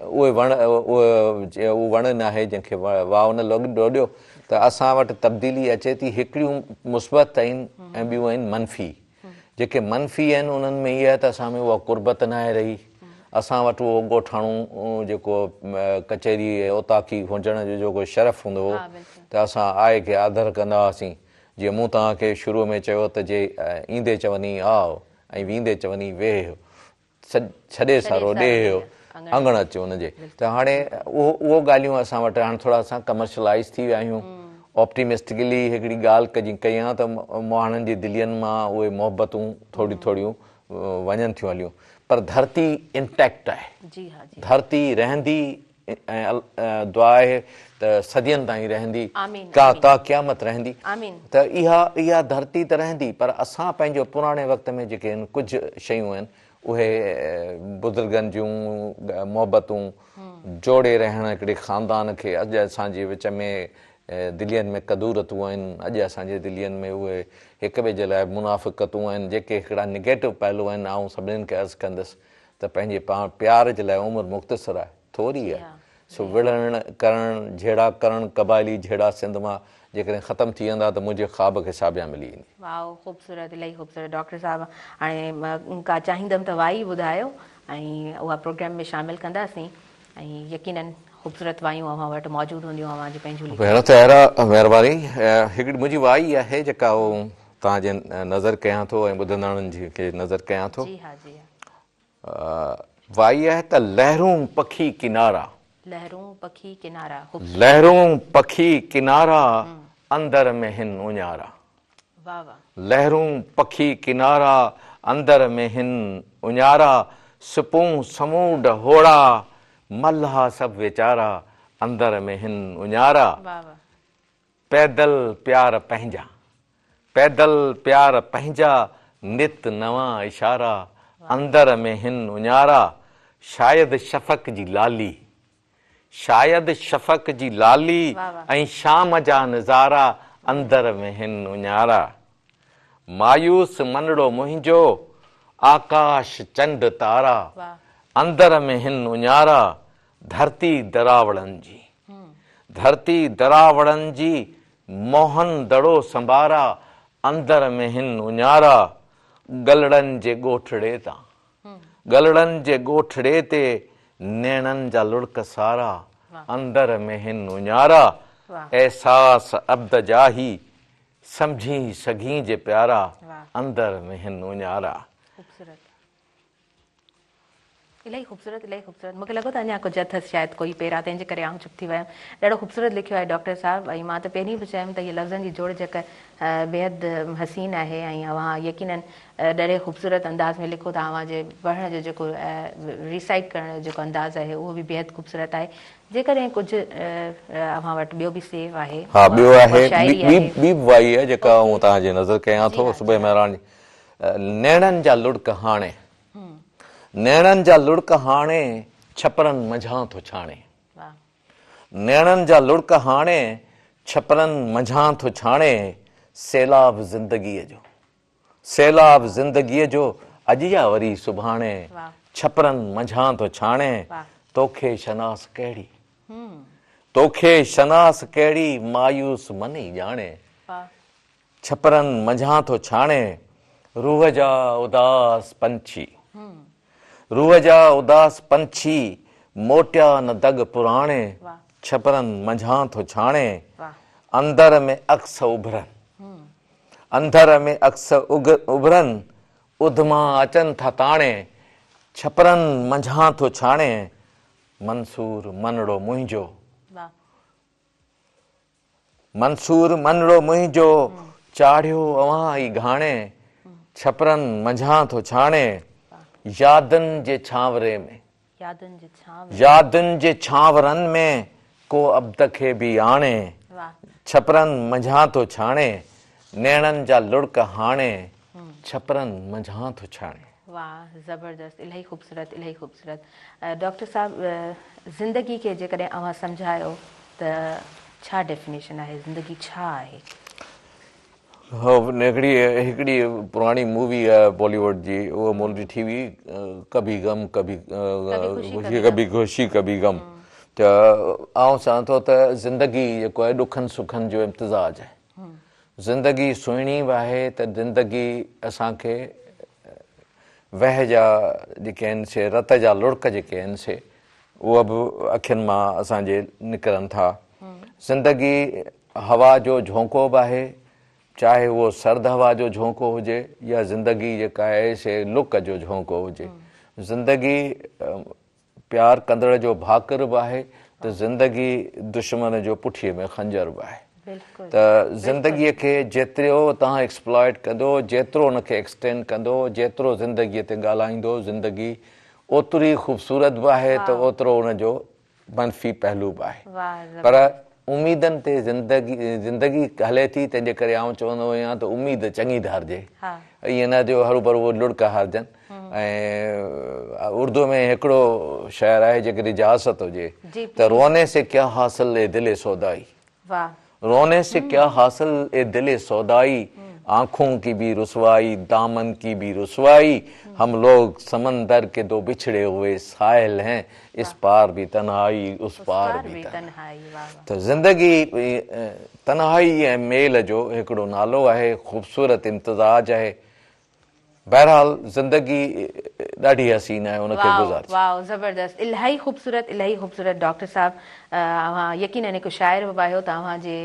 اهي وڻ اهو وڻ ناهي جنهن کي واء نه لوڏيو ته اسان وٽ تبديلي اچي ٿي هڪڙيون مثبت آهن ۽ ٻيون آهن منفي جيڪي منفي آهن انهن ۾ اها آهي ته اسان ۾ اها قربت ناهي رهي، اسان وٽ اهو ڳوٺاڻو جيڪو ڪچهري ۽ اوطاقي هجڻ جو جيڪو شرف هوندو هو ته اسان آئي کي آڌر ڪندا هئاسين، جيئن مون توهان کي شروع ۾ چيو ته جي ايندي چوني آء ۽ ويندي چوني ويهه ڇڏي سارو ڏيهه اڱڻ اچ ان جي ته هاڻي اهو اهو ڳالهيون اسان وٽ هاڻي ٿورا اسان ڪمرشلائز ٿي ويا آهيون آپٽيمسٽڪلي هڪڙي ڳالهه ڪجي ڪيان ته ماڻهن جي دلين مان اهي محبتون ٿوريون ٿوريون وڃن ٿيون هليون پر ڌرتي انٽيڪٽ آهي ڌرتي رهندي ۽ دعا آهي ته صدين تائين رهندي ڪا تا قيامت رهندي ته اها اها ڌرتي ته رهندي پر اسان پنهنجو پراڻي وقت ۾ جيڪي آهن ڪجهه شيون آهن اهي بزرگن جون محبتون جوڙي رهڻ هڪڙي خاندان کي اڄ اسان جي وچ ۾ دلين ۾ ڪدورتون آهن اڄ اسان جي دلين ۾ اهي هڪ ٻئي جي لاء منافقتون آهن جيڪي هڪڙا نگيٽو پهلو آهن آئون سڀنين کي عرض ڪندس ته پنهنجي پاڻ پيار جي لاء عمر مختصر آهي، ٿوري آهي، سو وڙهڻ ڪرڻ، جهيڙا ڪرڻ، قبائلي جهيڙا سنڌ مان جيڪڏهن ختم ٿي ويندا ته منهنجي خواب کي ساڀيان ملي ويندي. واو خوبصورت الاهي خوبصورت ڊاڪٽر صاحب هاڻي ڪا چاهيندم ته وائي ٻڌايو ۽ اها پروگرام ۾ شامل ڪنداسين ۽ يقينن خوبصورت وايون اوهان وٽ موجود هونديون اوهان جون پنهنجون لکيل. ڀيڻ طاهره مهرباني هڪڙي منهنجي وائي آهي جيڪا آئون توهان جي نظر ڪيان ٿو ۽ ٻڌندڙن جي کي نظر ڪيان ٿو. جي ها جي ها. وائي آهي ته لهرون پکي ڪنارا. لهرون پکي ڪنارا. لهرون پکي ڪنارا اندر ۾ هن اڃارا. لهرون پکي ڪنارا اندر ۾ هن اڃارا سپون سمونڊ هوڙا ملاح سڀ ويچارا اندر ۾ هن اڃارا پيدل پيار پنهنجا پيدل پيار پنهنجا نت نوان اشارا اندر ۾ هن اڃارا شايد شفق جي لالي شايد شفق جي لالي ۽ شام جا نظارا اندر ۾ هن اڃارا. مايوس منڙو منهنجو، آڪاش چنڊ تارا اندر ۾ هن اڃارا. ڌرتي دراوڙن جي، ڌرتي دراوڙن جي، موهن دڙو سمبارا اندر ۾ هن اڃارا. گلڙن جي ڳوٺڙي تان. گلڙن جي ڳوٺڙي تي نيڻن جا لڙڪ سارا اندر ۾ هن اڃارا احساس عبد جا هي سمجهي سگهين جي پيارا اندر ۾ هن اڃارا. الاهي خوبصورت الاهي خوبصورت مونکي لڳو ته اڃا ڪجهه اٿس شايد ڪوئي پيرا تنهن جي ڪري آئون چپ ٿي ويم ڏاڍو خوبصورت لکيو آهي ڊاڪٽر صاحب ۽ مان ته پهرين به چيم ته هي لفظن جي جوڙجڪ بيحد حسين آهي ۽ اوهان يقينن ڏاڍي خوبصورت انداز ۾ لکو ٿا اوهان جي پڙهڻ جو جيڪو ريسائيٽ ڪرڻ جو جيڪو انداز آهي اهو به بيحد خوبصورت آهي جيڪڏهن ڪجهه اوهان وٽ ٻيو به سيو آهي ها ٻيو آهي ٻي به وائي آهي جيڪا آئون توهان جي نذر ڪيان ٿو صبح مهراڻ جي نيڻن جا لڙڪ هاڻي نيڻن جا لڙڪ هاڻي ڇپرن منجهان ٿو ڇاڻي نيڻن جا لڙڪ هاڻي ڇپرن منجهان ٿو ڇاڻي سيلاب زندگيء جو سيلاب زندگيء جو اڄ يا وري سڀاڻي ڇپرن منجهان ٿو ڇاڻي توکي شناس ڪهڙي توکي شناس ڪهڙي مايوس من ئي ڄاڻي ڇپرن منجهان ٿو ڇاڻي روح جا اداس پنڇي روح جا اداس پنڇي موٽيا نه دڳ پراڻي ڇپرن منجهان ٿو ڇاڻي اندر ۾ عڪس اڀرن اندر ۾ عڪس اڀرن، اڌما اچن ٿا تاڻي، ڇپرن منجهان ٿو ڇاڻي، منصور منڙو منهنجو، منصور منڙو منهنجو، چاڙهيو اوهان ئي گهاڻي، ڇپرن منجهان ٿو ڇاڻي، يادن جي ڇانوري ۾. يادن جي ڇانورن ۾، ڪو عبد کي به آڻي، ڇپرن منجهان ٿو ڇاڻي، نيڻن جا لڙڪ هاڻي، ڇپرن منجهان ٿو ڇاڻي. واه زبردست الاهي خوبصورت الاهي خوبصورت ڊاڪٽر صاحب زندگي کي جيڪڏهن اوهان سمجهايو ته ڇا ڊيفينيشن آهي زندگي ڇا آهي؟ هڪڙي هڪڙي پراڻي مووي آهي بالي ووڊ جي اها مون ڏٺي هئي ڪڀي غم ڪڀي خوشي ڪڀي خوشي ڪڀي غم ته آئون چوان ٿو ته زندگي جيڪو آهي ڏکن سکن جو امتزاج آهي زندگي سهڻي به آهي ته زندگي اسان کي وهه جا جيڪي آهن سي رت جا لڙڪ جيڪي آهن سي اهي به اکين مان اسان جي نڪرن ٿا زندگي هوا جو جهونڪو به آهي، چاهي اهو سرد هوا جو جهونڪو هجي يا زندگي جيڪا آهي سي لڪ جو جهونڪو هجي. زندگي پيار ڪندڙ جو ڀاڪر به آهي ته زندگي دشمن جو پٺيء ۾ خنجر به آهي. ته زندگيء کي جيترو توهان ايڪسپلائٽ ڪندو، جيترو ان کي ايڪسٽينڊ ڪندو، جيترو زندگيء تي ڳالهائيندو، زندگي اوتري خوبصورت به آهي ته اوترو ان جو منفي پهلو به آهي پر اميدن تي زندگي زندگي هلي ٿي تنهن جي ڪري آئون چوندو آهيان ته اميد چڱي ڌارجي ائين نه جو هروڀرو اهي لڙڪ هارجن ۽ اردو ۾ هڪڙو شعر آهي جيڪڏهن اجازت هجي ته روني سي ڪيا حاصل اي دل سودائي رونے سي ڪيا حاصل اي دل سودائي آنکون ڪي بي رسوائي دامن ڪي بي رسوائي هم لوگ سمندر ڪي دو بڇڙي هوئي ساحل هين اس پار بي تنهائي اس پار بي تنهائي ته زندگي تنهائي ۽ ميل جو هڪڙو نالو آهي خوبصورت امتزاج آهي بهرحال زندگي ڏاڍي حسين آهي ان کي گذارجي. واو زبردست الاهي خوبصورت الاهي خوبصورت ڊاڪٽر صاحب اوهان يقينن هڪ شاعر به آهيو ته اوهان جي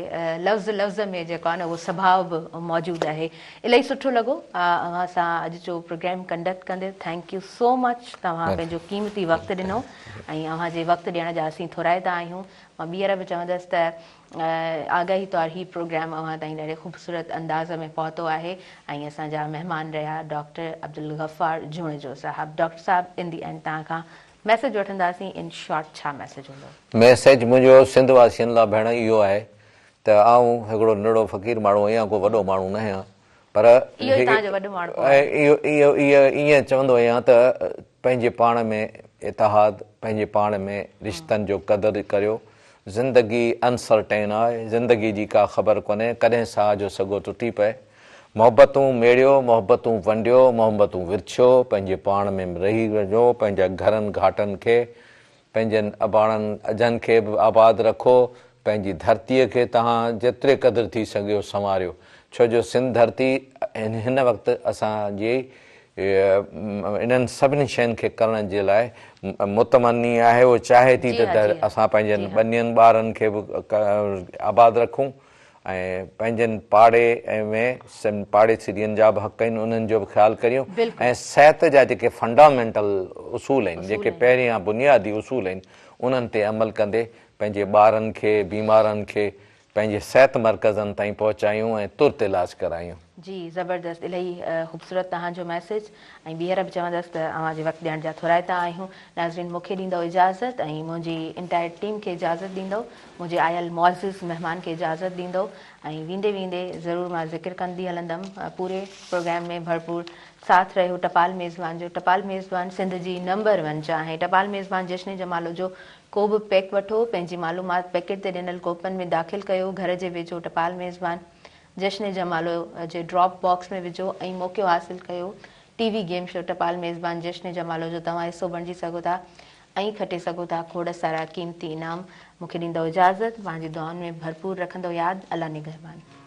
لفظ لفظ ۾ جيڪو آهي نه اهو سڀاء به موجود آهي. الاهي سٺو لڳو اوهان سان اڄ جو پروگرام ڪنڊڪٽ ڪندي thank you سو مچ توهان پنهنجو قيمتي وقت ڏنو ۽ اوهان جي وقت ڏيڻ جا اسين ٿورائتا آهيون. مان ٻيهر به چوندس ته آگاهي طور هي پروگرام اوهان تائين ڏاڍي خوبصورت انداز ۾ پهتو آهي ۽ اسان جا مهمان رهيا ڊاڪٽر عبدالغفار جوڻيجو صاحب. ڊاڪٽر صاحب ان the and توهان کان ميسيج وٺنداسين ان شارٽ ڇا ميسيج هوندو؟ ميسيج منهنجو سنڌ واسين لا ڀيڻ اهو آهي ته آئون هڪڙو ننڍڙو فقير ماڻهو آهيان ڪو وڏو ماڻهو نه آهيان پر اهو ئي توهان جو وڏو ماڻهپو آهي. اهو اهو ائين چوندو آهيان ته پنهنجي پاڻ ۾ اتحاد پنهنجي پاڻ ۾ رشتن جو قدر ڪريو زندگي انسرٽين آهي زندگي جي ڪا خبر ڪونهي ڪڏهن ساهه جو سڳو ٽٽي پئي محبتون ميڙيو، محبتون ونڊيو، محبتون ورڇيو، پنهنجي پاڻ ۾ رهي وڃو، پنهنجا گهرن گهاٽن کي، پنهنجن اباڻن اجهن کي به آباد رکو، پنهنجي ڌرتيء کي توهان جيتري قدر ٿي سگهيو سنواريو، ڇو جو سنڌ ڌرتي هن وقت اسان جي انهن سڀني شين کي ڪرڻ جي لاء متمني آهي، اهو چاهي ٿي ته اسان پنهنجن ٻنين ٻارن کي به آباد رکون. ۽ پنهنجن پاڙي ۾ پاڙيسرين جا به حق آهن انهن جو به خيال ڪريون ۽ صحت جا جيڪي فنڊامينٽل اصول آهن جيڪي پهريان بنيادي اصول آهن انهن تي عمل ڪندي پنهنجي ٻارن کي بيمارن کي پنهنجي صحت مرڪزن تائين پهچايون ۽ ترت علاج ڪرايون. جي زبردست الاهي خوبصورت توهان جو ميسيج ۽ ٻيهر به چوندس ته اوهان جي وقت ڏيڻ جا ٿورائتا آهيون ناظرين مون کي ڏيندؤ اجازت ۽ منهنجي انٽائر ٽيم کي اجازت ڏيندؤ منهنجي آيل معزز مهمان کي اجازت ڏيندؤ ۽ ويندي ويندي ضرور مان ذڪر ڪندي هلندم پوري پروگرام ۾ ڀرپور ساٿ رهيو ٽپال ميزبان جو ٽپال ميزبان سنڌ جي نمبر ون چانهه ٽپال ميزبان جشن جمالو جو ڪو به پيڪ وٺو پنهنجي معلومات پيڪيٽ تي ڏنل ڪوپن ۾ داخل ڪيو گهر جي ويجهو ٽپال ميزبان جشن جمالو جي ڊراپ باڪس ۾ وجهو ۽ موقعو حاصل ڪيو ٽي وي گيم شو ٽپال ميزبان جشن جمالو جو توهان حصو بڻجي سگهو ٿا ۽ کٽي سگهو ٿا کوڙ سارا قيمتي انعام. مون کي ڏيندؤ اجازت، پنهنجي دعائن ۾ ڀرپور رکندؤ ياد، الله نگهبان.